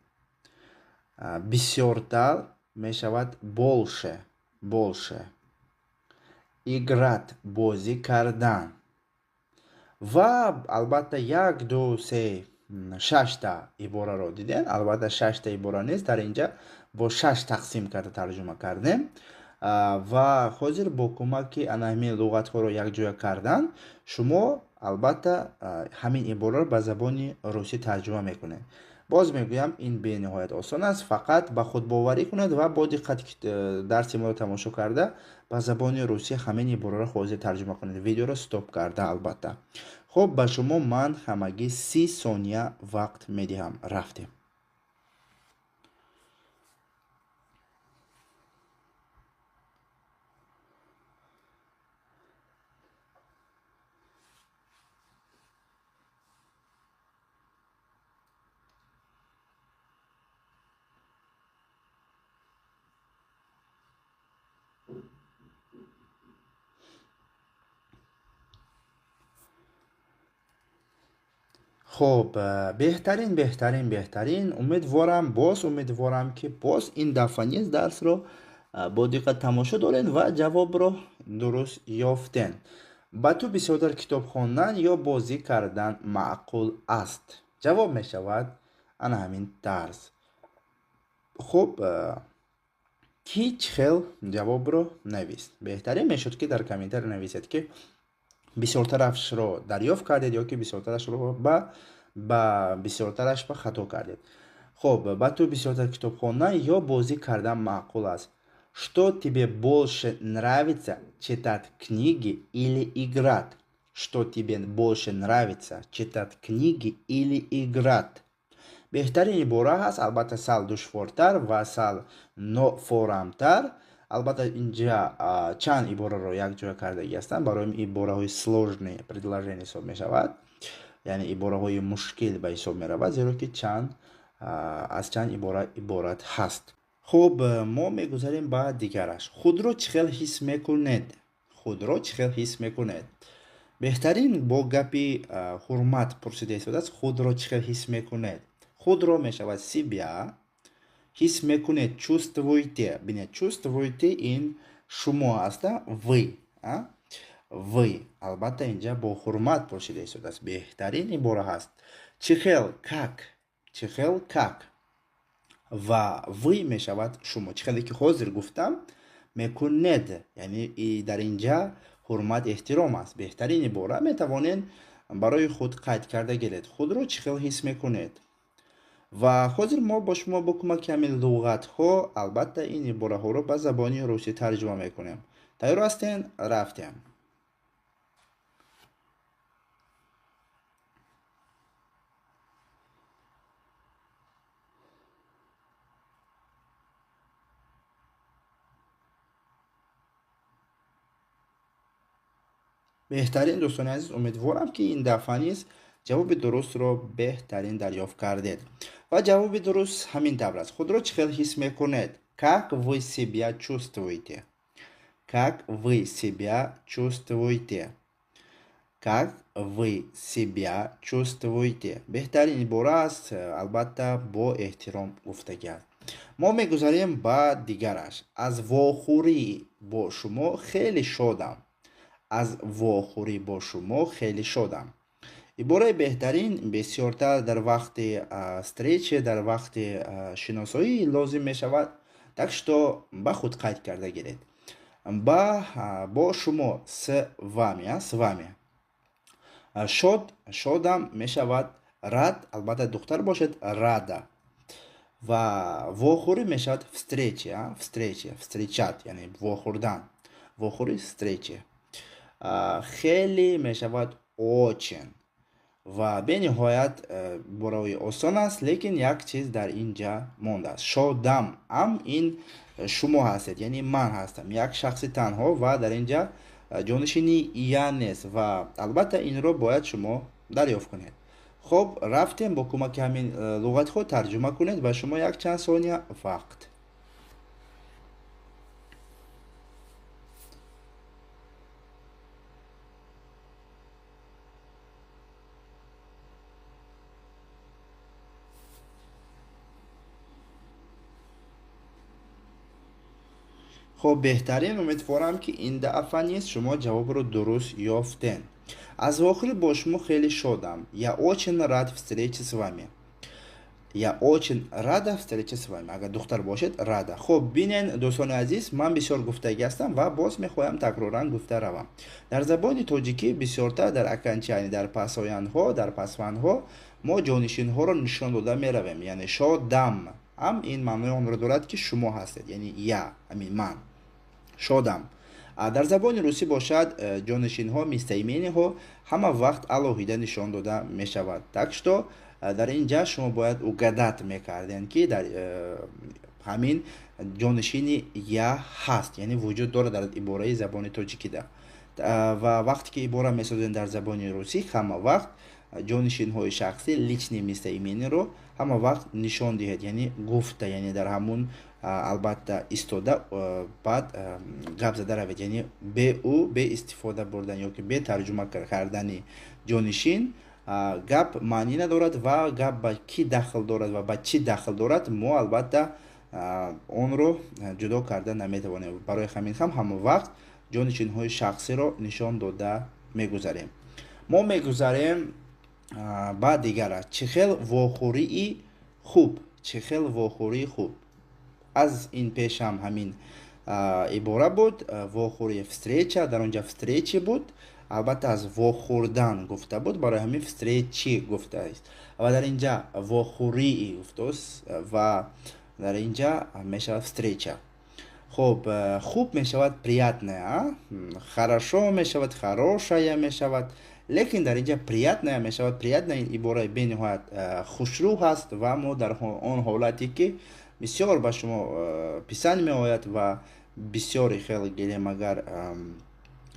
Бисёртар мешавад больше, больше. Играть, бозӣ кардан. Ва албатта як, ду, се, шашта ибораро дидем. Албатта шашта ибора нест, дар инҷа бо шаш тақсим карда тарҷума кардем. Ва ҳозир бо кӯмаки ана ҳамин луғатҳоро якҷоя кардан шумо албатта ҳамин ибораро ба забони русӣ тарҷума мекунед. Боз мегӯям, ин бениҳоят осон аст, фақат ба худбоварӣ кунед ва бо диққат дарси моро тамошо карда ба забони русӣ ҳамин ибораро ҳозир тарҷума кунед, видеоро стоп карда албатта. Хуб, ба шумо ман ҳамагӣ 30 сония вақт медиҳам. Рафтем. Хуб, беҳтарин, беҳтарин, беҳтарин. Умедворам, боз умедворам, ки боз ин дафъа низ дарсро бо диққат тамошо доред ва ҷавобро дуруст ёфтен. Ба ту бисёртар китоб хондан ё бозӣ кардан маъқул аст? Ҷавоб мешавад ана ҳамин тарз. Хуб, ки чӣ хел ҷавобро навист? Беҳтарин мешуд, ки дар комментарий нависед, ки бисёртарашро дарёфт кардед ё ки бисёртарашро ба бисёртараш ба хато кардед. Хуб, ба ту бисёртар китоб хондан ё бозӣ кардан маъқул аст? Что тебе больше нравится, читать книги или играть? Что тебе больше нравится, читать книги или играть? Беҳтарин ибора ҳаст, албатта сал душвортар ва сал нофорамтар. Албатта инҷа чанд ибораро якҷоя кардагӣ ҳастанд, барои ибораҳои сложные предложения ҳисоб мешавад, яъне ибораҳои мушкил ба ҳисоб меравад, зеро ки аз чанд ибора иборат ҳаст. Хуб, мо мегузарем ба дигараш. Худро чӣ хел ҳис мекунед? Худро чӣ хел ҳис мекунед? Беҳтарин бо гапи ҳурмат пурсида истодааст. Худро чӣ хел ҳис мекунед? Худро мешавад себя, ҳис мекунед чувствуете. Бинед, чувствуете ин шумо аста, вы, а? Вы. Албатта инҷа бо ҳурмат пурсида истодааст. Беҳтарин ибора ҳаст. Чӣ хел, как, чӣ хел, как. Ва вы мешавад шумо. Чӣ хеле ки ҳозир гуфтам, мекунед, яъне дар инҷа ҳурмат эҳтиром аст. Беҳтарин ибора метавонед барои худ қайд карда гиред. Худро чӣ хел ҳис мекунед? Ва ҳозир мо бо шумо бо кӯмаки ҳамин луғатҳо албатта ин ибораҳоро ба забони русӣ тарҷума мекунем. Тайёр ҳастен? Рафтем. Беҳтарин дӯстони азиз, умедворам, ки ин дафъа низ ҷавоби дурустро беҳтарин дарёфт кардед. Ва ҷавоби дуруст ҳамин тавр аст. Худро чӣ хел ҳис мекунед? Как вы себя чувствуете? Как вы себя чувствуете? Как вы себя чувствуете? Беҳтарин ибора аст, албатта бо эҳтиром гуфтагӣ аст. Мо мегузарем ба дигараш. Аз вохӯрӣ бо шумо хеле шодам. Аз вохӯрӣ бо шумо хеле шодам. Ибораи беҳтарин бисёртар дар вақти встреча, дар вақти шиносоӣ лозим мешавад, так что ба худ қайд карда гиред. Бо шумо, с вами, с вами. Шод, шодам мешавад рад, албатта духтар бошад рада. Ва вохӯрӣ мешавад встреча, встреча, встречать, яъне вохӯрдан. Вохӯрӣ, встреча. Хеле мешавад очень. Ва бениҳоят барои осон аст, лекин як чиз дар ин ҷа мондааст. Шодам ам ин шумо ҳастед, яъне ман ҳастам, як шахси танҳо, ва дар ин ҷа ҷонишини я нест ва албатта инро бояд шумо дарёфт кунед. Хуб, рафтем, бо кӯмаки ҳамин луғатҳо тарҷума кунед ва шумо якчанд сония вақт. Хуб, беҳтарин. Умедворам, ки ин дафъа низ шумо ҷавобро дуруст ёфтед. Аз вохӯрӣ бо шумо хеле шодам. Я очень рад встрече с вами. Я очень рада встрече с вами. Агар духтар бошед, рада. Хуб, бинен, дӯстони азиз, ман бисёр гуфтагӣ ҳастам ва боз мехоҳам такроран гуфта равам. Дар забони тоҷикӣ бисёртар дар окончание, дар пасояндҳо, дар пасвандҳо мо ҷонишинҳоро нишон дода меравем. Яъне шодам ам ин маънои онро дорад, ки шумо ҳастед, яъне я, ҳамин ман шодам. Дар забони русӣ бошад, ҷонишинҳо, местоимение ҳо ҳама вақт алоҳида нишон дода мешавад. Так что дар ин ҷа шумо бояд угадать мекардем, ки дар ҳамин ҷонишини я ҳаст, яъне вуҷуд дорад дар ибораи забони тоҷикида. Ва вақте ки ибора месозем дар забони русӣ, ҳама вақт ҷонишинҳои шахсӣ, личные местоимение ро ҳама вақт нишон диҳед, яъне гуфта, яъне дар ҳамун албатта истода, баъд гап зада равед, яъне бе ӯ, бе истифода бурдан ё ки бе тарҷума кардани ҷонишин гап маънӣ надорад. Ва гап ба кӣ дахл дорад ва ба чӣ дахл дорад, мо албатта онро ҷудо карда наметавонем. Барои ҳамин ҳам ҳама вақт ҷонишинҳои шахсиро нишон дода мегузарем. Мо мегузарем ба дигара. Чӣ хел вохӯрии хуб, чӣ хел вохӯрии хуб. Аз ин пешам ҳамин ибора буд, вохӯрии, встреча, дар он ҷа встречи буд. Албатта аз вохӯрдан гуфта буд, барои ҳамин встречи гуфтааст. Ва дар ин ҷа вохӯрии гуфтааст ва дар ин ҷа мешавад встреча. Хуб, хуб мешавад приятная, хорошо мешавад хорошая мешавад, лекин дар ин ҷа приятная мешавад. Приятная ин ибораи бениҳоят хушрӯ ҳаст ва мо дар он ҳолате, ки бисёр ба шумо писанд меояд ва бисёре хеле гелем, агар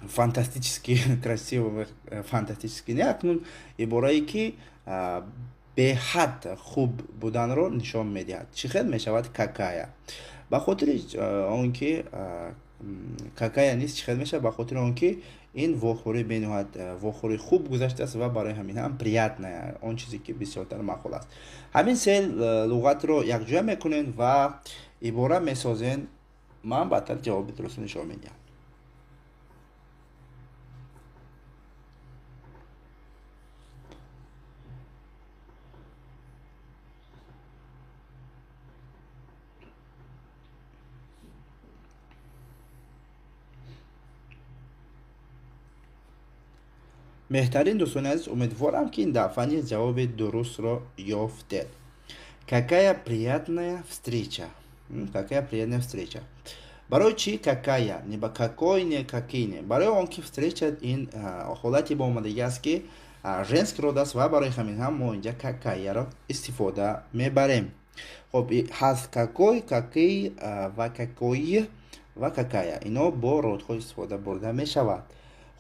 фантастически красиво, фантастически не, акнун иборае, ки беҳад хуб буданро нишон медиҳад. Чӣ хел мешавад какая? Ба хотири он ки какая низ чӣ хел мешавад, ба хотири он ки ин вохӯрӣ бениҳоят вохӯрии хуб гузаштааст ва барои ҳамин ҳам приятная, он чизе ки бисёртар маъқул аст. Ҳамин се луғатро якҷоя мекунем ва ибора месозем. Ман баъдтар ҷавоби дурустро нишон медиҳам. Беҳтарин, дӯстони азиз, умедворам, ки ин дафъа низ ҷавоби дурустро ёфтед. Какая приятная встреча, какая приятная встреча. Барои чӣ какая, не ба какой, не какие, не? Барои он ки встреча ин ҳолати ба омадагӣ аст, ки женский род аст, ва барои ҳамин ҳам мо инҷа какая ро истифода мебарем. Хоб, ҳаст какой, какие ва какой ва какая, ино бо род ҳо истифода бурда мешавад.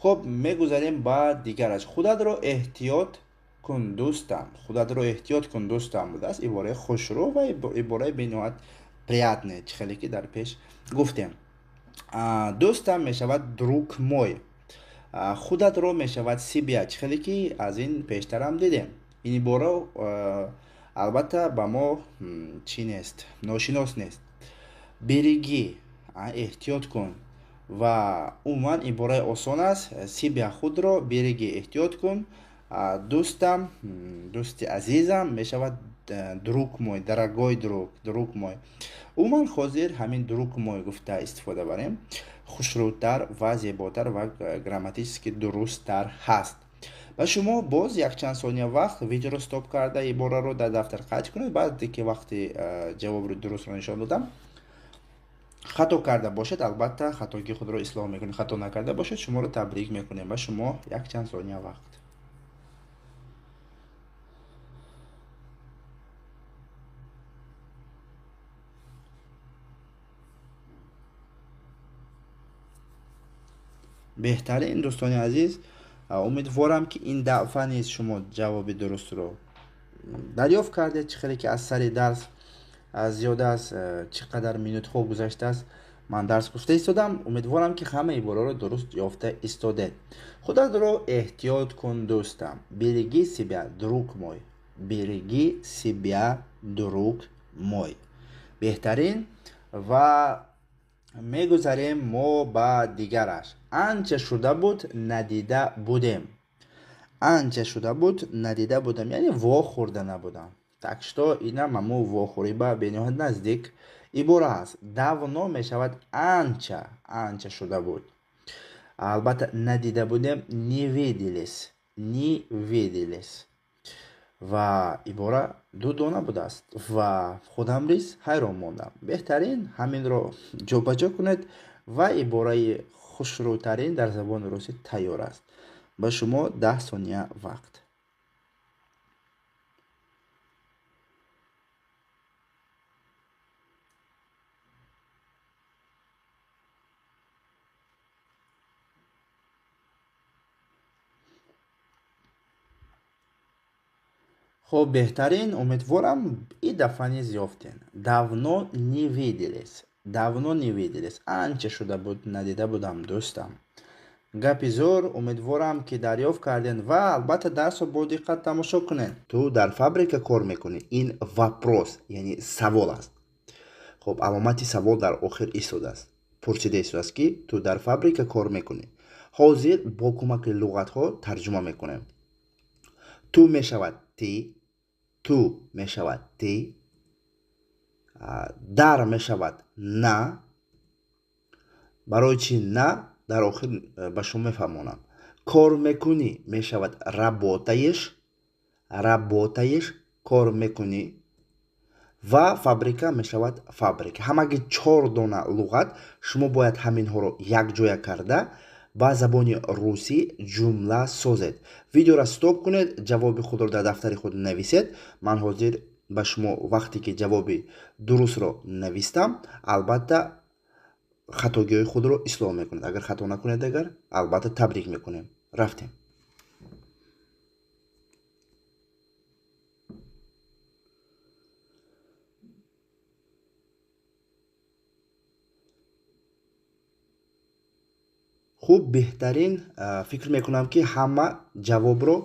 Хуб, мегузарем ба дигараш. Худатро эҳтиёт кун, дӯстам. Худатро эҳтиёт кун, дӯстам будааст. Ибораи хушрӯ ва ибораи бениҳоят приятный, чӣ хеле ки дар пеш гуфтем. Дӯстам мешавад друг мой, худатро мешавад себя, чӣ хеле ки аз ин пештарам дидем. Ин ибора албатта ба мо чӣ нест, ношинос нест. Береги, эҳтиёт кун, ва умуман ибораи осон аст. Себя, худро, береги, эҳтиёт кун, дӯстам, дӯсти азизам мешавад друг мой, дорогой друг, друг мой. Умуман ҳозир ҳамин друг мой гуфта истифода барем, хушрӯтар ва зеботар ва грамматически дурусттар ҳаст. Ба шумо боз якчанд сония вақт, видеоро стоп карда, ибораро дар дафтар қайд кунед. Баъде ки вақти ҷавобро дурустро нишон додам, хато карда бошед, албатта хатогии худро ислоҳ мекунед, хато накарда бошед, шуморо табрик мекунем. Ба шумо якчанд сония вақт. Беҳтарин, дӯстони азиз, умедворам, ки ин дафъа низ шумо ҷавоби дурустро дарёфт кардед. Чӣ хеле ки аз сари дарс зиёда аз чӣ қадар минутҳо гузаштааст, ман дарс гуфта истодам. Умедворам, ки ҳама ибораро дуруст ёфта истодед. Худатро эҳтиёт кун, дӯстам. Береги себя, друг мой. Береги себя, друг мой. Беҳтарин. Ва Мегузарем мо ба дигараш. Анча шуда буд надида будем. Анча шуда буд надида будам, яъне вохӯрда набудам. Так что инам ҳамо вохӯрӣ ба бениҳоят наздик ибора аст. Давно мешавад анча, анча шуда буд. Албатта надида будем, не виделись, не виделись. Ва ибора ду дона будааст ва худам низ ҳайрон мондам. Беҳтарин ҳаминро ҷобаҷо кунед ва ибораи хушрӯтарин дар забони русӣ тайёр аст. Ба шумо 10 сония вақт. Хуб, беҳтарин, умедворам и дафъа низ ёфтем. Давно не виделись. Давно не виделись. Анча шуда буд надида будам, дӯстам. Гапи зӯр, умедворам ки дарёфт кардем ва албатта дарсро бо диққат тамошо кунед. Ту дар фабрика кор мекунӣ. Ин вопрос, яъне савол аст. Хуб, аломати савол дар охир истодааст. Пурсида истодааст ки ту дар фабрика кор мекунӣ. Ҳозир бо кӯмаки луғатҳо тарҷума мекунем. Ту мешавад ты, ту мешавад ты, дар мешавад на. Барои чӣ на дар охир ба шумо мефаҳмонам. Кор мекунӣ мешавад работаешь, работаешь, кор мекунӣ ва фабрика мешавад фабрика. Ҳамаги 4 дона луғат шумо бояд ҳаминҳоро якҷоя карда ба забони русӣ ҷумла созед. Видеоро стоп кунед, ҷавоби худро дар дафтари худ нависед. Ман ҳозир ба шумо вақте ки ҷавоби дурустро навистам, албатта хатогиҳои худро ислоҳ мекунед. Агар хато накунед, агар албатта табрик мекунем. Рафтем. Хуб, беҳтарин, фикр мекунам ки ҳама ҷавобро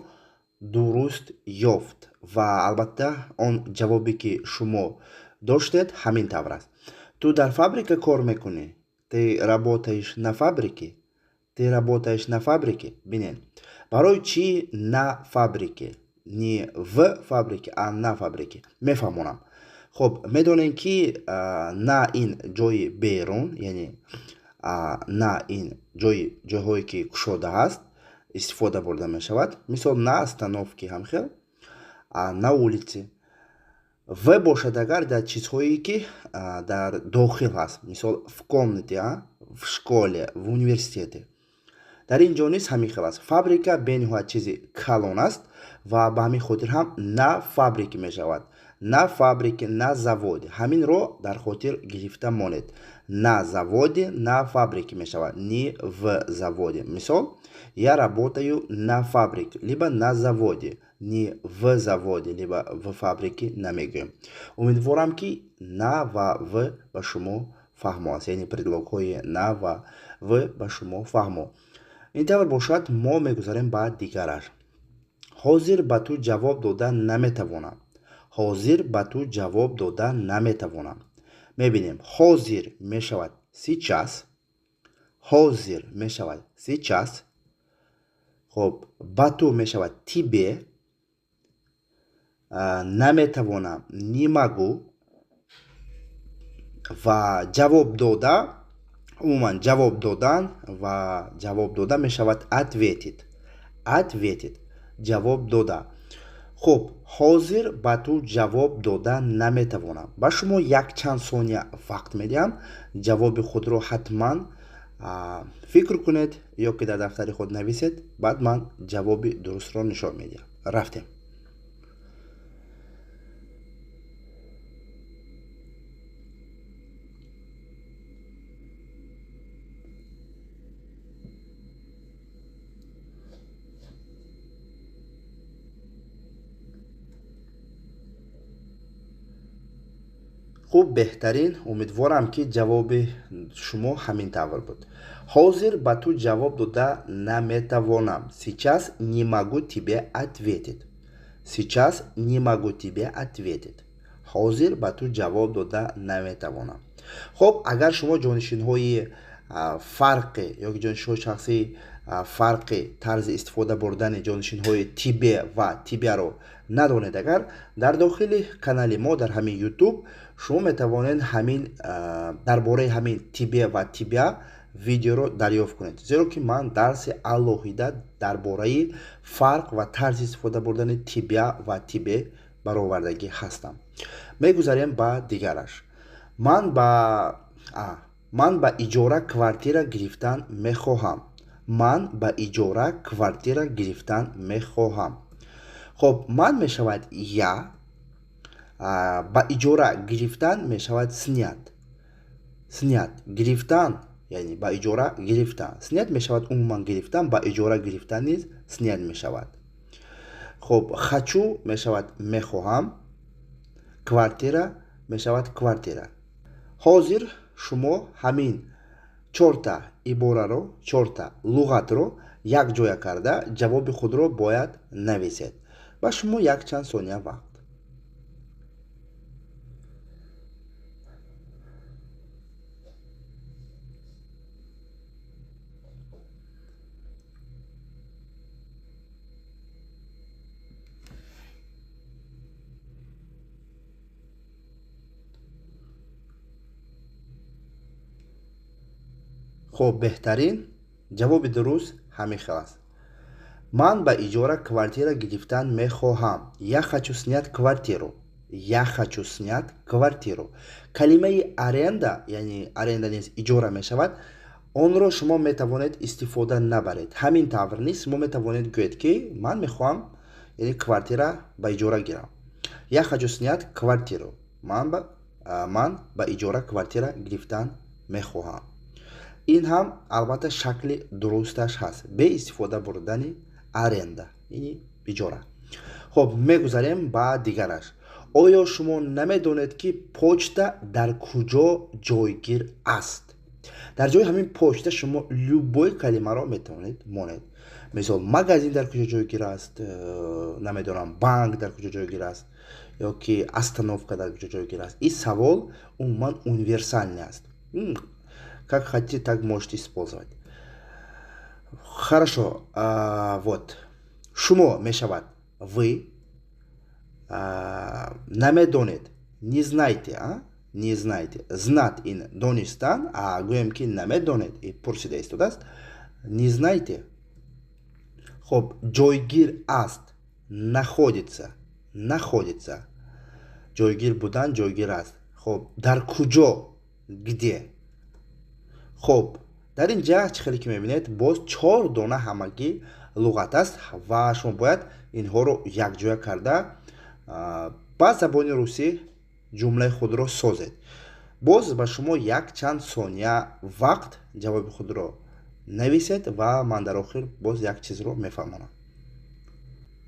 дуруст ёфт ва албатта он ҷавобе ки шумо доштед ҳамин тавр аст. Ту дар фабрика кор мекунӣ? Ты работаешь на фабрике? Ты работаешь на фабрике? Бинед, барои чӣ на фабрике? Не в фабрике, а на фабрике. Мефаҳмонам. Хуб, медонем ки на ин ҷои берун, яъне на ин ҷойҳое ки кушода аст истифода бурда мешавад. Мисол, на остановке ҳамхел, на улице. В бошад агар дар чизҳое ки дар дохил ҳаст, мисол в комнате, в школе, в университете. Дар ин ҷо низ ҳамин хел аст. Фабрика бениҳоят чизи калон аст ва ба ҳамин хотир ҳам на фабрике мешавад. На фабрике, на заводе. Ҳаминро дар хотир гирифта монед. На заводе, на фабрике мешавад, не в заводе. Мисол, я работаю на фабрике, либо на заводе, не в заводе, либо в фабрике намегӯем. Умедворам ки на ва в ба шумо фаҳмо аст, яъне предлогҳои на ва в ба шумо фаҳмо. Ин тавр бошад, мо мегузарем ба дигараш. Ҳозир ба ту ҷавоб дода наметавонам. Ҳозир ба ту ҷавоб дода наметавонам. Мебинем, ҳозир мешавад сейчас, ҳозир мешавад сейчас. Хуб, ба ту мешавад тебе, наметавонам, не могу ва ҷавоб дода, умуман ҷавоб додан ва ҷавоб дода мешавад ответить, ответить, ҷавоб дода. Хуб, ҳозир ба ту ҷавоб дода наметавонам. Ба шумо якчанд сония вақт медиҳам. Ҷавоби худро ҳатман фикр кунед ё ки дар дафтари худ нависед, баъд ман ҷавоби дурустро нишон медиҳам. Рафтем. Хуб, беҳтарин, умедворам ки ҷавоби шумо ҳамин тавр буд. Ҳозир ба ту ҷавоб дода наметавонам. Сейчас не могу тебе ответить. Сейчас не могу тебе ответить. Ҳозир ба ту ҷавоб дода наметавонам. Хуб, агар шумо ҷонишинҳои фарқи ё ҷонишинҳои шахсии фарқи тарзи истифода бурдани ҷонишинҳои тебе ва тебя-ро надонед, агар дар дохили канали мо дар ҳамин YouTube шумо метавонед ҳамин дар бораи ҳамин тебе ва тебя видеоро дарёфт кунед, зеро ки ман дарси алоҳида дар бораи фарқ ва тарзи истифода бурдани тебя ва тебе баровардагӣ ҳастам. Мегузарем ба дигараш. Ман ба иҷора квартира гирифтан мехоҳам. Ман ба иҷора квартира гирифтан мехоҳам. Хоб, ман мешавад я, ба иҷора гирифтан мешавад снять. Снять гирифтан, яъне ба иҷора гирифтан. Снять мешавад умуман гирифтан, ба иҷора гирифтан низ снять мешавад. Хоб, хочу мешавад мехоҳам, квартира мешавад квартира. Ҳозир шумо ҳамин чорта ибораро, чорта луғатро якҷоя карда ҷавоби худро бояд нависед. Ба шумо якчанд сония вақт. Хоб, беҳтарин ҷавоби дуруст ҳамин хел аст. Ман ба иҷора квартира гирифтан мехоҳам. Я хочу снять квартиру. Я хочу снять квартиру. Калимаи аренда, яъне аренда низ иҷора мешавад, онро шумо метавонед истифода набаред. Ҳамин тавр низ шумо метавонед гӯед, ки ман мехоҳам, яъне квартира ба иҷора гирам. Я хочу снять квартиру. Ман ба иҷора квартира гирифтан мехоҳам. Ин ҳам албатта шакли дурусташ ҳаст, бе истифода бурдани аренда, яъне иҷора. Хоб, мегузарем ба дигараш. Оё шумо намедонед, ки почта дар куҷо ҷойгир аст? Дар ҷои ҳамин почта шумо любой калимаро метавонед монед. Мисол, магазин дар куҷо ҷойгир аст, намедонам, банк дар куҷо ҷойгир аст, ё ки остановка дар куҷо ҷойгир аст. Ин савол умуман универсальный аст. Как хотите, так можете использовать. Хорошо, вот. Шумо мешавад вы, намедонед, не знаете, а? Не знаете. Знать ин донистан, а гӯем ки намедонед, и пурсида истодааст. Не знаете. Хоб, ҷойгир аст, находится, находится. Ҷойгир будан, ҷойгир аст. Хоб, дар куҷо, где? Хоб, дар ин ҷа чӣ хеле ки мебинед, боз 4 дона ҳамагӣ луғат аст ва шумо бояд инҳоро якҷоя карда ба забони русӣ ҷумлаи худро созед. Боз ба шумо якчанд сония вақт ҷавоби худро нависед ва ман дар охир боз як чизро мефаҳмонам.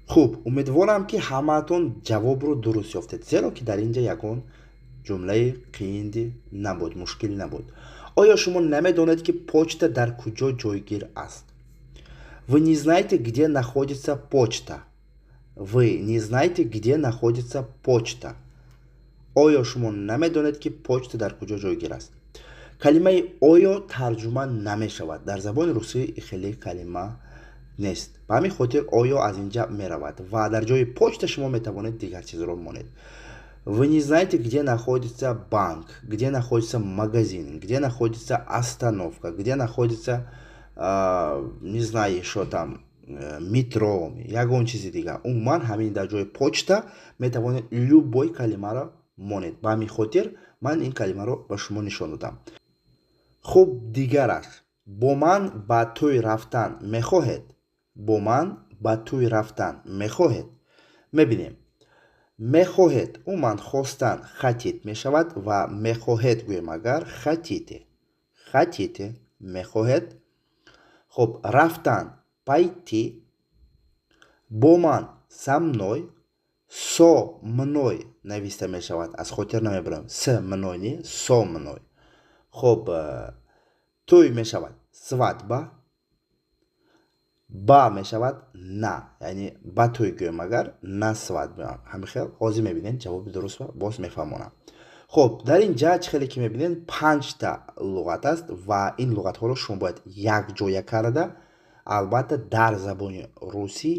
Хуб, умедворам, ки ҳамаатон ҷавобро дуруст ёфтед, зеро ки дар ин ҷа ягон ҷумлаи қиинди набуд, мушкил набуд. Оё шумо намедонед, ки почта дар куҷо ҷойгир аст? Вы не знаете, где находится почта. Вы не знаете, где находится почта. Оё шумо намедонед, ки почта дар куҷо ҷойгир аст? Калимаи оё тарҷума намешавад. Дар забони русӣ хеле калима нест. Ба ҳамин хотир оё аз ин ҷа меравад ва дар ҷои почта шумо метавонед дигар чизро монед. Вы не знаете, где находится банк, где находится магазин, где находится остановка, где находится, не знаю, ещё там, метро, ягон чизи дигар. Умуман ҳамин дар ҷои почта метавонед любой калимаро монед. Ба ҳамин хотир ман ин калимаро ба шумо нишон додам. Хуб, дигараш. Бо ман ба тӯй рафтан мехоҳед? Бо ман ба тӯй рафтан мехоҳед? Мебинем. Мехоҳед, умуман хостан хотеть мешавад ва мехоҳед гӯем агар хотите. Хотите, мехоҳед. Хуб, рафтан пойти, бо ман со мной, со мной нависта мешавад, аз хотир намебарам. С мной не, со мной. Хуб, тӯй мешавад свадьба. Ба мешавад на, яъне ба тӯй гӯем агар на свадьбу. Ҳамин хел ҳозир мебинед ҷавоби дурустро боз мефаҳмонам. Хуб, дар ин ҷа чӣ хеле ки мебинед панҷта луғат аст ва ин луғатҳоро шумо бояд якҷоя карда албатта дар забони русӣ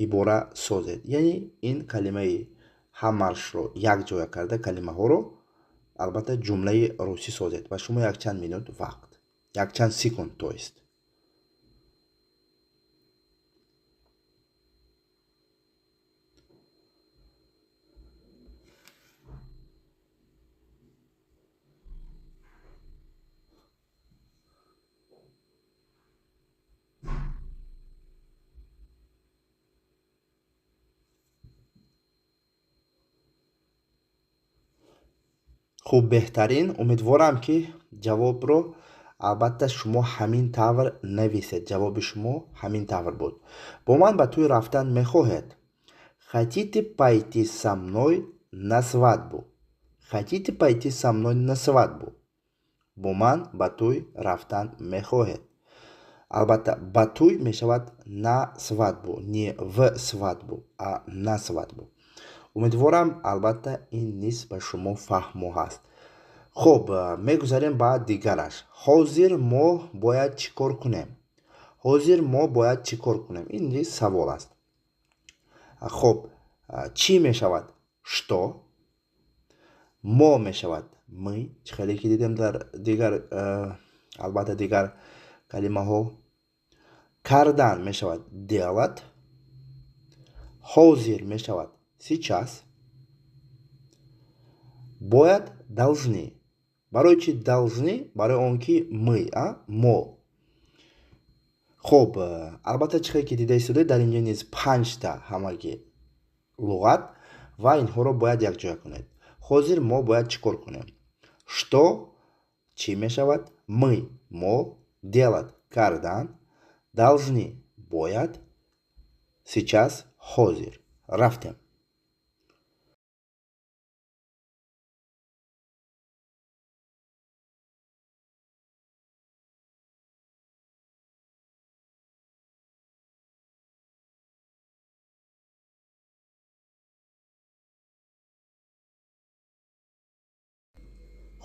ибора созед. Яъне ин калимаи ҳамаршро якҷоя карда калимаҳоро албатта ҷумлаи русӣ созед ва шумо якчанд минут вақт, якчанд секунд то есть. Хуб, беҳтарин. Умедворам ки ҷавобро албатта шумо ҳамин тавр нависед. Ҷавоби шумо ҳамин тавр буд. Бо ман ба тӯй рафтан мехоҳед? Хотите пойти со мной на свадьбу? Хотите пойти со мной на свадьбу? Бо ман ба тӯй рафтан мехоҳед? Албатта ба тӯй мешавад на свадьбу, не в свадьбу, а на свадьбу. Умедворам албатта ин низ ба шумо фаҳмо ҳаст. Хуб, мегузарем ба дигараш. Ҳозир мо бояд чӣ кор кунем? Ҳозир мо бояд чӣ кор кунем? Ин низ савол аст. Хуб, чӣ мешавад? Что? Мо мешавад мы, чӣ хеле ки дидем дар дигар, албатта дигар калимаҳо. Кардан мешавад делать. Ҳозир мешавад сейчас. Бояд должны. Барои чӣ должны? Барои он ки мы, а? Мо. Хуб, албатта чӣ хеле ки дида истодаед, дар инҷо низ панҷта ҳамагӣ луғат ва инҳоро бояд якҷоя кунед. Ҳозир мо бояд чӣ кор кунем? Что чӣ мешавад? Мы, мо, делать кардан, должны бояд, сейчас ҳозир. Рафтем.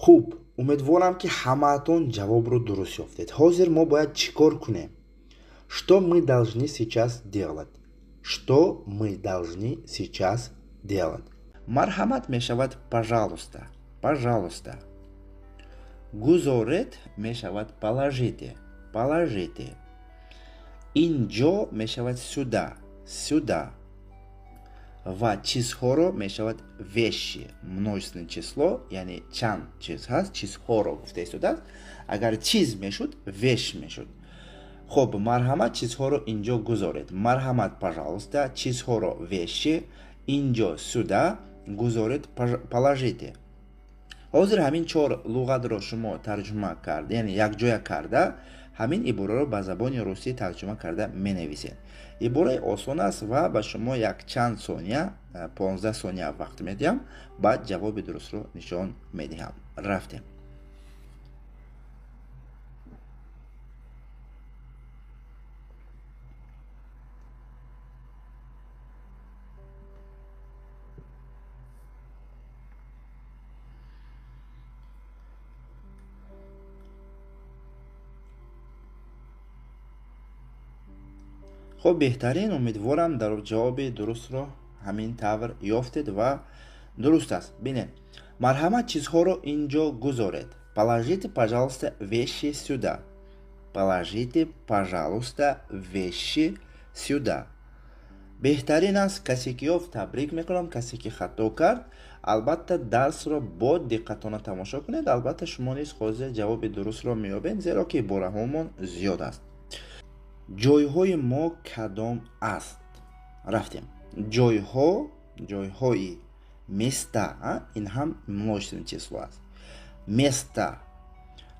Хуб, умедворам ки ҳамаатон ҷавобро дуруст ёфтед. Ҳозир мо бояд чӣ кор кунем? Что мы должны сейчас делать? Что мы должны сейчас делать? Марҳамат мешавад пожалуйста, пожалуйста. Гузоред мешавад положите, положите. Инҷо мешавад сюда, сюда. Ва чизҳоро мешавад вещи, множественное число, яъне чанд чиз ҳаст, чизҳоро гуфта истодааст. Агар чиз мешуд, вещь мешуд. Хуб, марҳамат чизҳоро инҷо гузоред. Марҳамат, пожалуйста, чизҳоро вещи инҷо сюда гузоред, положите. Ҳозир ҳамин чор луғатро шумо тарҷума карда, яъне якҷоя карда, ҳамин ибораро ба забони русӣ тарҷума карда менависед. Ибораи осон аст ва ба шумо якчанд сония, 15 сония вақт медиҳам, баъд ҷавоби дурустро нишон медиҳам. Рафтем. Хуб, беҳтарин. Умедворам дар ҷавоби дурустро ҳамин тавр ёфтед ва дуруст аст. Бинед, марҳамат чизҳоро инҷо гузоред. Положите, пожалуйста, вещи сюда. Положите, пожалуйста, вещи сюда. Беҳтарин аст. Касе ки ёфт, табрик мекунам. Касе ки хато кард, албатта дарсро бо диққатона тамошо кунед. Албатта шумо низ ҳозир ҷавоби дурустро меёбед, зеро ки ибораҳомон зиёд аст. Ҷойҳои мо кадом аст? Рафтем. Ҷойҳо, ҷойҳои места, ин ҳам множественное число аст. Места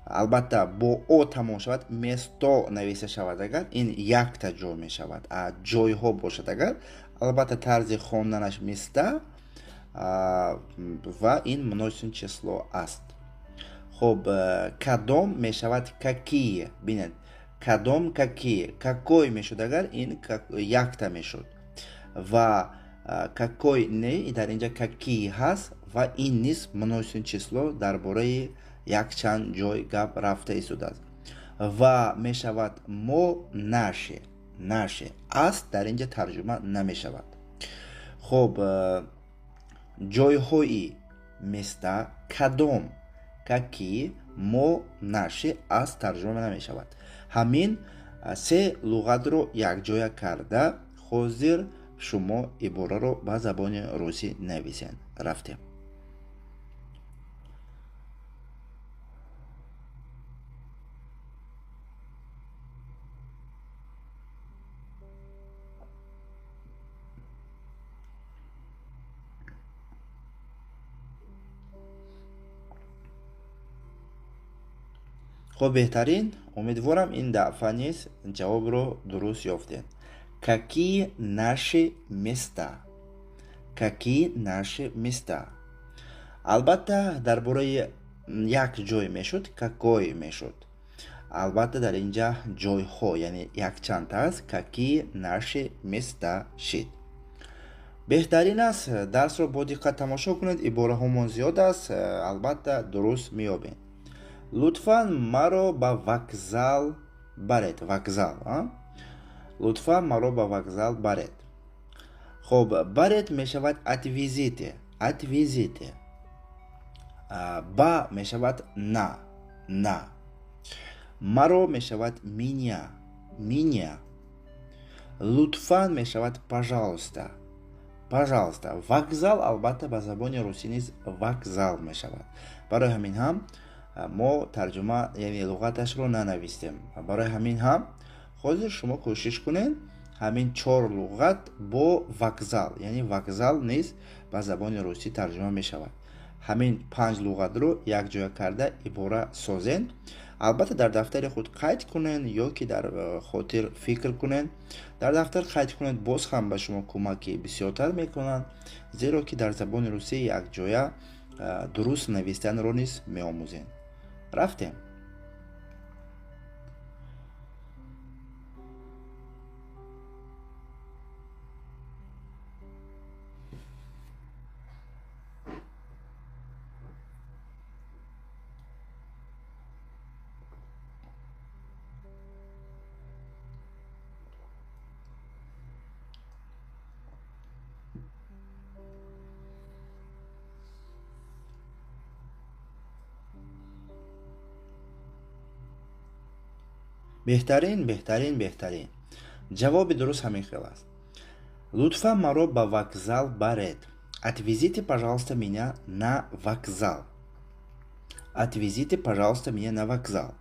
албатта бо о тамом шавад, место нависта шавад агар, ин якта ҷой мешавад. А ҷойҳо бошад агар, албатта тарзи хонданаш места, ва ин множественное число аст. Хуб, кадом мешавад какие. Бинед, Кадом какие? Какой мешуд агар ин якта мешуд. Ва какой не, дар инҷа какие ҳаст ва ин низ множественное число дар бораи якчанд ҷой гап рафта истодааст. Ва мешавад мо наши. Наши. Аст дар инҷа тарҷума намешавад. Хоб, ҷойҳои места кадом какие мо наши аст тарҷума намешавад. Ҳамин се луғатро якҷоя карда ҳозир шумо ибораро ба забони русӣ нависед. Рафтем. Хоб, беҳтарин. Умедворам ин дафъа низ ҷавобро дуруст ёфтед. Какие наши места? Какие наши места? Албатта дар бораи як ҷой мешуд, какой мешуд. Албатта дар инҷа ҷойҳо, яъне якчанд аст. Какие наши места шид. Беҳтарин аст. Дарсро бо диққат тамошо кунед. Ибораҳомон зиёд аст. Албатта дуруст меёбед. Лутфан маро ба вокзал баред. Вокзал, а? Лутфан маро ба вокзал баред. Хоб, баред мешавад отвезите. Отвезите. Ба мешавад на. На. Маро мешавад меня. Меня. Лутфан мешавад пожалуйста. Пожалуйста. Вокзал албатта ба забони русӣ низ вокзал мешавад. Барои ҳамин ҳам мо тарҷума, яъне луғаташро нанавистем. Барои ҳамин ҳам ҳозир шумо кӯшиш кунед ҳамин чор луғат бо вокзал, яъне вокзал низ ба забони русӣ тарҷума мешавад. Ҳамин панҷ луғатро якҷоя карда ибора созен. Албатта дар дафтари худ қайд кунед ё ки дар хотир фикр кунед. Дар дафтар қайд кунед, боз ҳам ба шумо кӯмаки бисёртар мекунанд, зеро ки дар забони русӣ якҷоя дуруст навистанро низ меомӯзем. Рафтем. Беҳтарин, беҳтарин, беҳтарин. Ҷавоби дуруст ҳамин хел аст. Лутфан маро ба вокзал баред. Отвезите, пожалуйста, меня на вокзал. Отвезите, пожалуйста, меня на вокзал.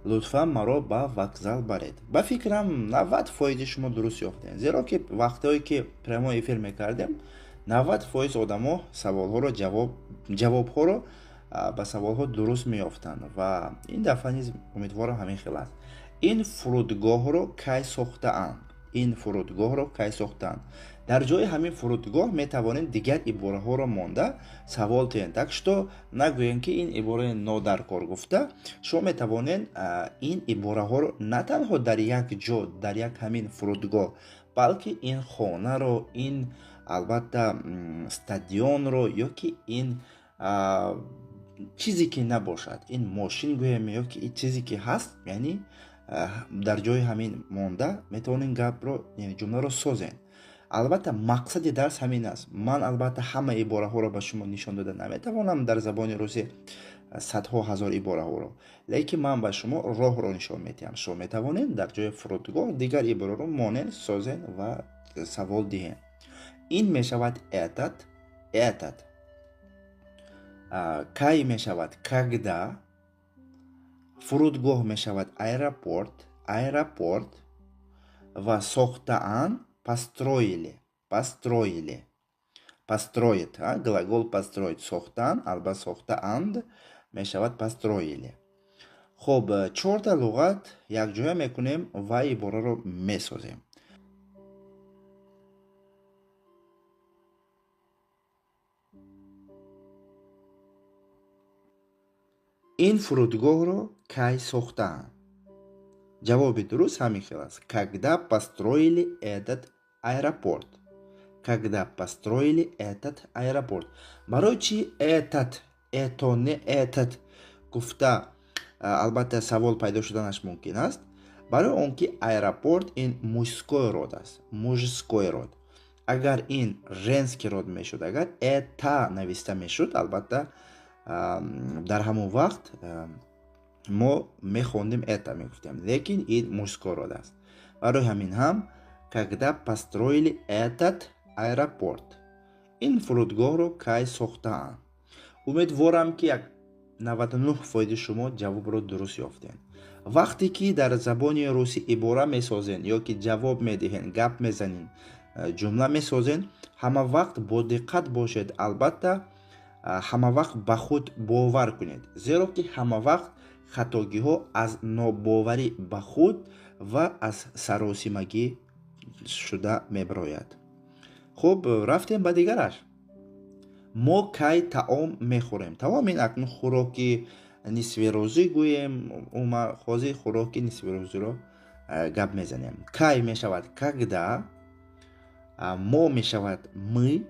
Лутфан маро ба вокзал баред. Ба фикрам 90% шумо дуруст ёфтед. Зеро ки вақтҳое ки прямой эфир мекардем, 90% одамо саволҳоро ҷавобҳоро ба саволҳо дуруст меёфтанд ва ин дафъа низ умедворам ҳамин хел аст. Ин фурудгоҳро кай сохтаанд? Ин фурудгоҳро кай сохтаанд? Дар ҷои ҳамин фурудгоҳ метавонед дигар ибораҳоро монда савол диҳед. Так что нагӯем ки ин ибораи нодаркор гуфта, шумо метавонед ин ибораҳоро на танҳо дар як ҷо, дар як ҳамин фурудгоҳ, балки ин хонаро, ин албатта стадионро ё ки ин чизе ки набошад, ин мошин гӯем ё ки чизе ки ҳаст, яъне дар ҷои ҳамин монда метавонед гапро, яъне ҷумларо созед. Албатта мақсади дарс ҳамин аст. Ман албатта ҳама ибораҳоро ба шумо нишон дода наметавонам дар забони русӣ садҳо ҳазор ибораҳоро, лекин ман ба шумо роҳро нишон медиҳам. Шумо метавонед дар ҷои фурудгоҳ дигар ибораро монед, созед ва савол диҳед. Ин мешавад этот, этот. Кай мешавад когда, фурудгоҳ мешавад аэропорт, аэропорт ва сохтаан построили, построили, построить, глагол построить, сохтан, албатта сохтаанд мешавад построили. Хоб, чорта луғат якҷоя мекунем ва ибораро месозем. Ин фурудгоҳро кай сохтаанд? Ҷавоби дуруст ҳамин хел аст. Когда построили этот аэропорт. Когда построили этот аэропорт. Барои чи этот, это, не этот гуфта, албатта, савол пайдо шуданаш мумкин аст. Барои он ки аэропорт ин мужской род аст, мужской род. Агар ин женский род мешуд, агар это нависта мешуд, албатта, дар ҳамон вақт мо мехондем, это мегуфтем, лекин ин мужской род аст. Барои ҳамин ҳам когда построили этот аэропорт, ин фурудгоҳро кай сохтаанд. Умедворам, ки як 99% шумо ҷавобро дуруст ёфтед. Вақте ки дар забони русӣ ибора месозен ё ки ҷавоб медиҳен, гап мезанен, ҷумла месозен, ҳама вақт бодиққат бошед. Албатта, ҳама вақт ба худ бовар кунед, зеро ки ҳама вақт хатогиҳо аз нобоварӣ ба худ ва аз саросимагӣ шуда мебарояд. Хуб, рафтем ба дигараш. Мо кай таом мехӯрем? Таом ин акнун хӯроки нисфирӯзӣ гӯем. Умуман, ҳозир хӯроки нисфирӯзиро гап мезанем. Кай мешавад когда, мо мешавад мы,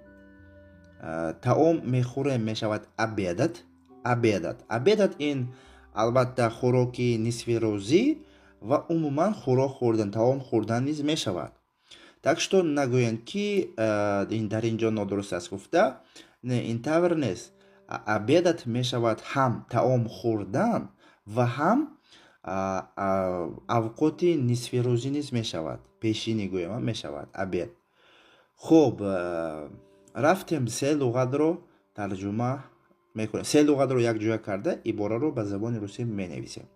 таом мехӯрем мешавад обедать. Обедать, обедать ин, албатта, хӯроки нисфирӯзӣ ва умуман хӯрок хӯрдан, таом хӯрдан низ мешавад. Так что нагӯянд, ки дар ин ҷо нодуруст аст гуфта. Не, ин тавр нест. Обедать мешавад ҳам таом хӯрдан ва ҳам авқоти нисфирӯзӣ низ мешавад, пешинӣ гӯем, мешавад обед. Хуб, рафтем, се луғатро тарҷума мекунем. Се луғатро якҷоя карда, ибораро ба забони русӣ менависем.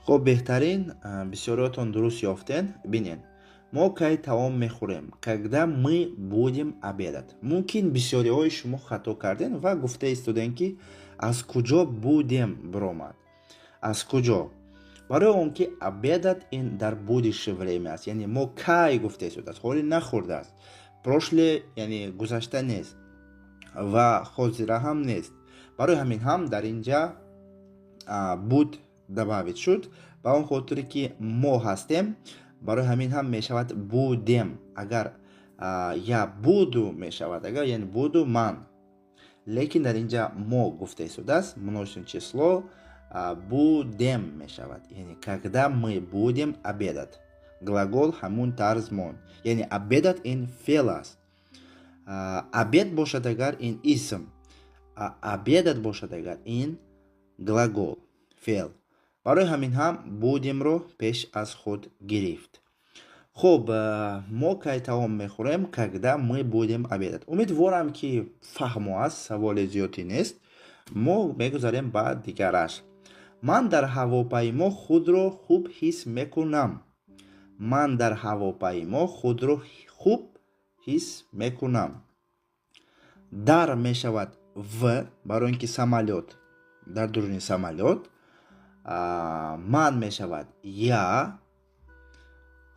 Хуб, беҳтарин, бисёриётон дуруст ёфтен. Бинед, мо кай таом мехӯрем? Когда мы будем обедать. Мумкин, бисёриҳои шумо хато кардем ва гуфта истодем, ки аз куҷо будем биромад, аз куҷо. Барои он ки обедать ин дар будущее время аст, яъне мо кай гуфта истодааст, ҳоли нахӯрдааст, прошлое, яъне гузашта нест ва ҳозира ҳам нест. Барои ҳамин ҳам дар ин ҷа буд добавить шуд. Ба он хотире ки мо ҳастем, барои ҳамин ҳам мешавад будем. Агар я буду мешавад, агар, яъне буду ман, лекин дар ин ҷа мо гуфта истодааст, множественное число, будем мешавад, яъне когда мы будем обедать. Глагол ҳамун тарз монд, яъне обедать ин феъл аст. Обед бошад агар, ин исм, обедать бошад агар, ин глагол, феъл. Барои ҳамин ҳам будемро пеш аз худ гирифт. Хуб, мо кай таом мехӯрем? Когда мы будем обедать. Умедворам, ки фаҳмо аст, саволи зиёдӣ нест. Мо мегузарем ба дигараш. Ман дар ҳавопаймо худро хуб ҳис мекунам. Ман дар ҳавопаймо худро хуб ҳис мекунам. Дар мешавад в, барои ин ки самолёт, дар дуруни самолёт. Ман мешавад я,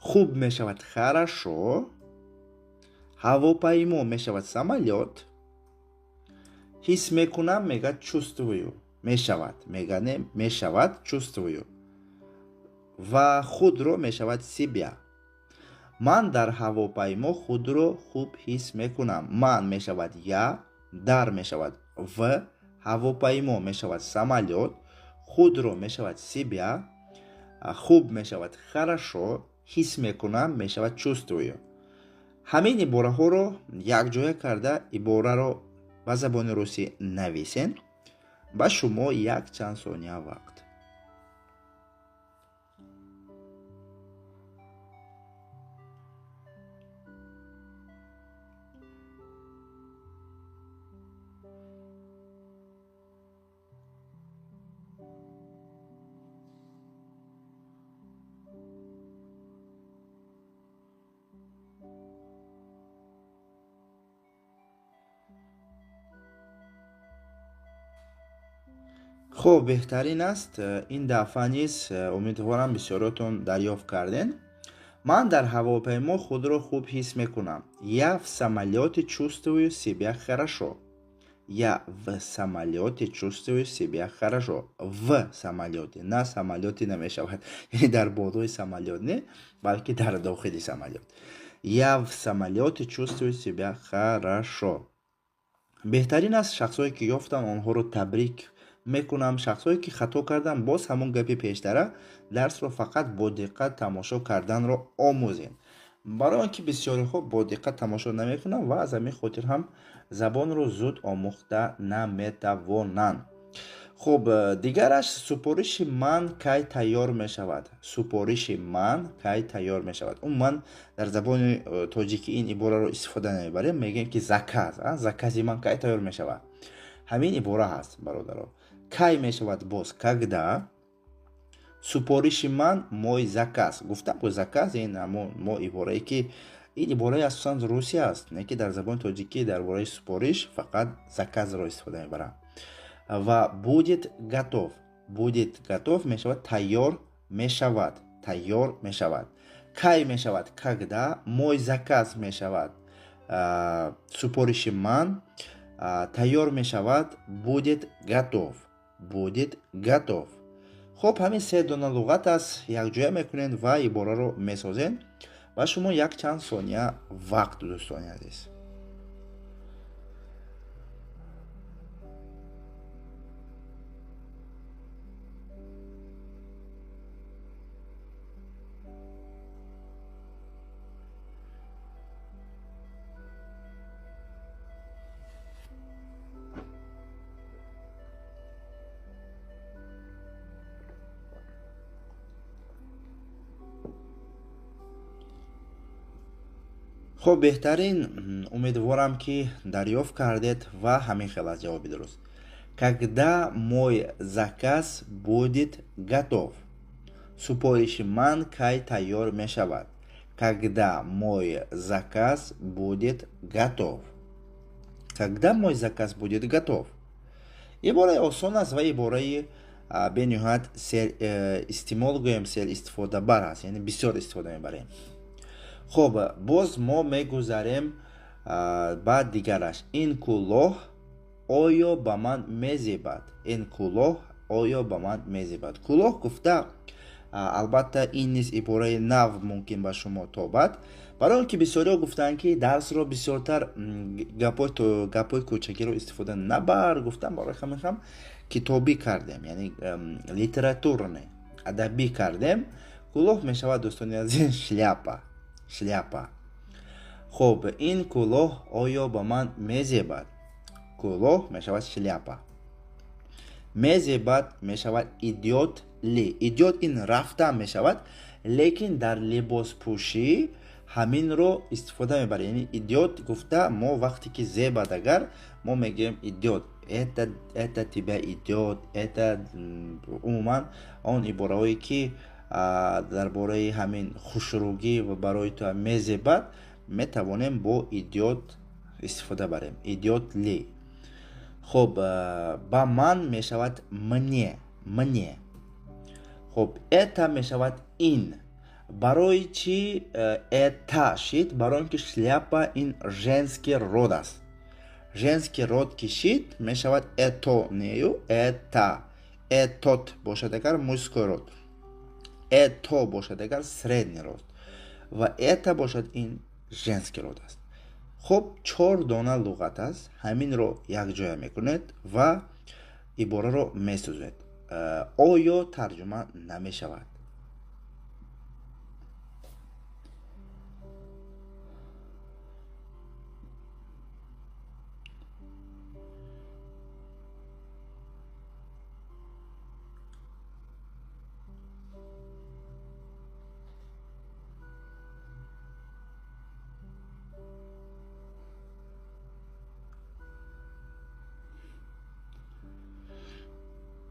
хуб мешавад хорошо, ҳавопаймо мешавад самолёт, ҳис мекунам мега чувствую мешавад, мега не мешавад чувствую, ва худро мешавад себя. Ман дар ҳавопаймо худро хуб ҳис мекунам. Ман мешавад я, дар мешавад в, ҳавопаймо мешавад самолёт, худро мешавад себя, хуб мешавад хорошо, ҳис мекунам мешавад чувствую. Ҳамин ибораҳоро якҷоя карда, ибораро ба забони русӣ нависен. Ба шумо як чанд сония вақт. Хуб, беҳтарин аст. Ин дафъа низ умедворам бисёротон дарёфт кардем. Ман дар ҳавопаймо худро хуб ҳис мекунам. Я в самолёте чувствую себя хорошо. Я в самолёте чувствую себя хорошо. В самолёте, на самолёте намешавад. Яъне дар болои самолёт не, балки дар дохили самолёт. Я в самолёте чувствую себя хорошо. Беҳтарин аст. Шахсое ки ёфтам, онҳоро табрик мекунам. Шахсое ки хато кардам, боз ҳамон гапи пештара, дарсро фақат бо диққат тамошо карданро омӯзем. Барои он ки бисёриҳо бо диққат тамошо намекунанд ва аз ҳамин хотир ҳам забонро зуд омӯхта наметавонанд. Хуб, дигараш: супориши ман кай тайёр мешавад? Супориши ман кай тайёр мешавад? Умуман дар забони тоҷикӣ ин ибораро истифода намебарем, мегӯем ки заказ. Закази ман кай тайёр мешавад? Ҳамин ибора ҳаст, бародаро. Кай мешавад боз когда. Супориши ман мой заказ. Гуфтам ку, заказ ин ҳамон мо иборае ки ин ибораи асосан русия аст, не ки дар забони тоҷикӣ дар бораи супориш фақат заказро истифода мебарам. Ва будет готов, будет готов мешавад тайёр мешавад, тайёр мешавад. Кай мешавад когда. Мой заказ мешавад супориши ман, тайёр мешавад будет готов, будет готов. Хуб, ҳамин се дона луғат аст, якҷоя мекунед ва ибораро месозед. Ва шумо якчанд сония вақт, дӯстони азиз. Хуб, беҳтарин. Умедворам, ки дарёфт кардед ва ҳамин хел аст ҷавоби дуруст. Когда мой заказ будет готов? Супориши ман кай тайёр мешавад? Когда мой заказ будет готов? Когда мой заказ будет готов? Ибораи осон аст ва ибораи бениҳоят истеъмол гӯем, сер истифодабар аст, яъне бисёр истифода мебарем. Хуб, боз мо мегузарем ба дигараш. Ин кӯлоҳ оё ба ман мезебад? Ин кӯлоҳ оё ба ман мезебад? Кӯлоҳ гуфта, албатта, ин низ ибораи нав мумкин ба шумо тобад, барои он ки бисёриҳо гуфтанд, ки дарсро бисёртар гапҳои кӯчакиро истифода набар. Гуфтам, барои ҳамин ҳам китобӣ кардем, яъне литературный, адабӣ кардем. Кӯлоҳ мешавад, дӯстони азиз, шляпа, шляпа. Хуб, ин кӯлоҳ оё ба ман мезебад? Кӯлоҳ мешавад шляпа, мезебад мешавад идёт ли. Идёт ин рафтан мешавад, лекин дар либоспӯшӣ ҳаминро истифода мебарем. Яъне идёт гуфта, мо вақте ки зебад агар, мо мегӯем идёт, это тебя идёт, это умуман он ибораҳое ки дар бораи ҳамин хушрӯгӣ ва барои ту мезебад, метавонем бо идёт истифода барем, идёт ли. Хуб, ба ман мешавад мне, мне. Хуб, это мешавад ин. Барои чӣ это шид? Барои он ки шляпа ин женский род аст. Женский род ки шид, мешавад это нею это. Этот бошад агар, мужской род, это бошад агар, средний род ва эта бошад, ин женский род аст. Хуб, чор дона луғат аст, ҳаминро якҷоя мекунед ва ибораро месозед. Оё тарҷума намешавад.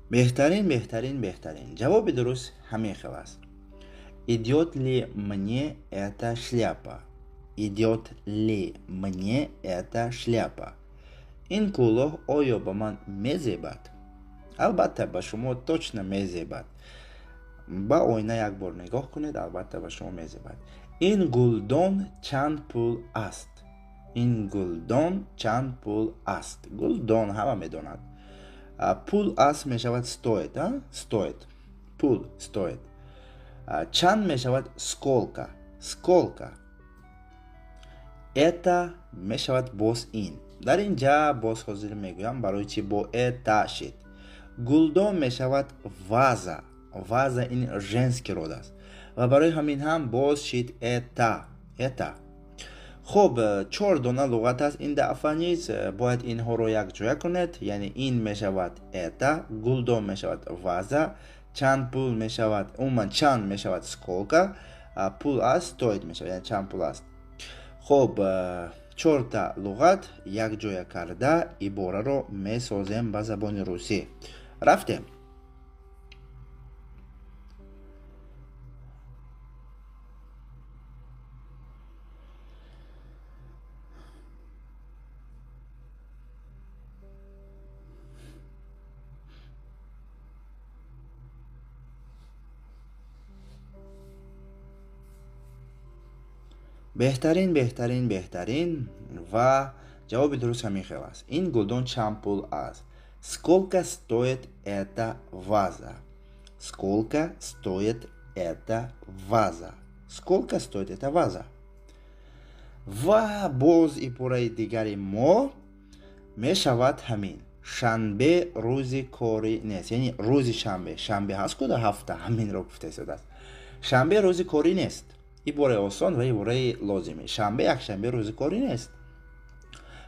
Беҳтарин, беҳтарин, беҳтарин. Ҷавоби дуруст ҳамин хел аст. Идёт ли мне эта шляпа? Идёт ли мне эта шляпа? Ин кӯлоҳ оё ба ман мезебад? Албатта ба шумо точно мезебад. Ба оина як бор нигоҳ кунед, албатта ба шумо мезебад. Ин гулдон чанд пул аст? Ин гулдон чанд пул аст? Гулдон ҳама медонад. Пул аст мешавад стоит, стоит. Пул стоит. Чанд мешавад сколько? Сколько? Это мешавад боз ин. Дар ин ҷа боз ҳозир мегӯям барои чӣ бо это шид. Гулдон мешавад ваза. Ваза ин женский род аст. Ва барои ҳамин ҳам боз шид это. Это. Хуб, чор дона луғат аст ин дафъа низ, бояд инҳоро якҷоя кунед. Яъне ин мешавад это, гулдон мешавад ваза, чанд пул мешавад, умуман чанд мешавад сколько, пул аст стоит мешавад, яъне чанд пул аст. Хуб, чорта луғат якҷоя карда ибораро месозем ба забони русӣ. Рафтем. Беҳтарин, беҳтарин, беҳтарин. Ва ҷавоби дуруст ҳамин хел аст. Ин гулдон чанд пул аст? Сколько стоит эта ваза? Сколько стоит эта ваза? Сколько стоит эта ваза? Ва боз ибораи дигари мо мешавад ҳамин. Шанбе рӯзи корӣ нест. Яъне рӯзи шанбе. Шанбе ҳаст ку дар ҳафта, ҳаминро гуфта истодааст. Шанбе рӯзи корӣ нест. Ибораи осон ва ибораи лозимӣ. Шанбе, якшанбе рӯзи корӣ нест.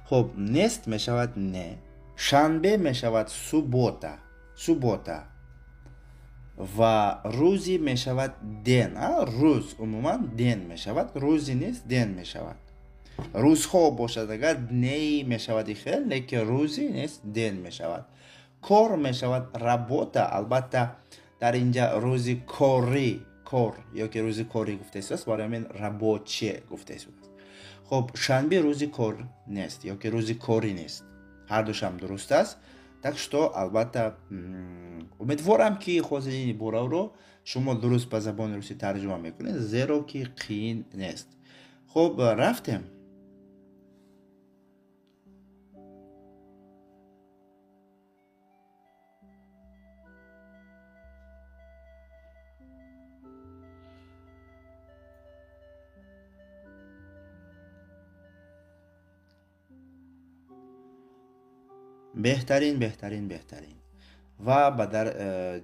Хуб, нест мешавад не. Шанбе мешавад суббота. Суббота. Ва рӯзи мешавад день. Рӯз умуман день мешавад. Рӯзи нест, день мешавад. Рӯзҳо бошад агар дней мешавад ихел, лекин рӯзи нест, день мешавад. Кор мешавад работа. Албатта дар инҷа рӯзи корӣ, кор ёки рӯзи корӣ гуфта истодааст, барои ҳамин рабоче гуфта истодааст. Хуб, шанбе рӯзи кор нест ёки рӯзи корӣ нест. Ҳар душам дуруст аст. Так что албатта умедворам ки ҳозир ин ибораро шумо дуруст ба забони русӣ тарҷума мекунед, зеро ки қиин нест. Хуб, рафтем. Беҳтарин, беҳтарин, беҳтарин. Ва ба дар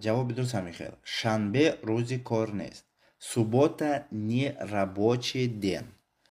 ҷавоби дуруст ҳамин хел. Шанбе рӯзи кор нест. Суббота не рабочий день.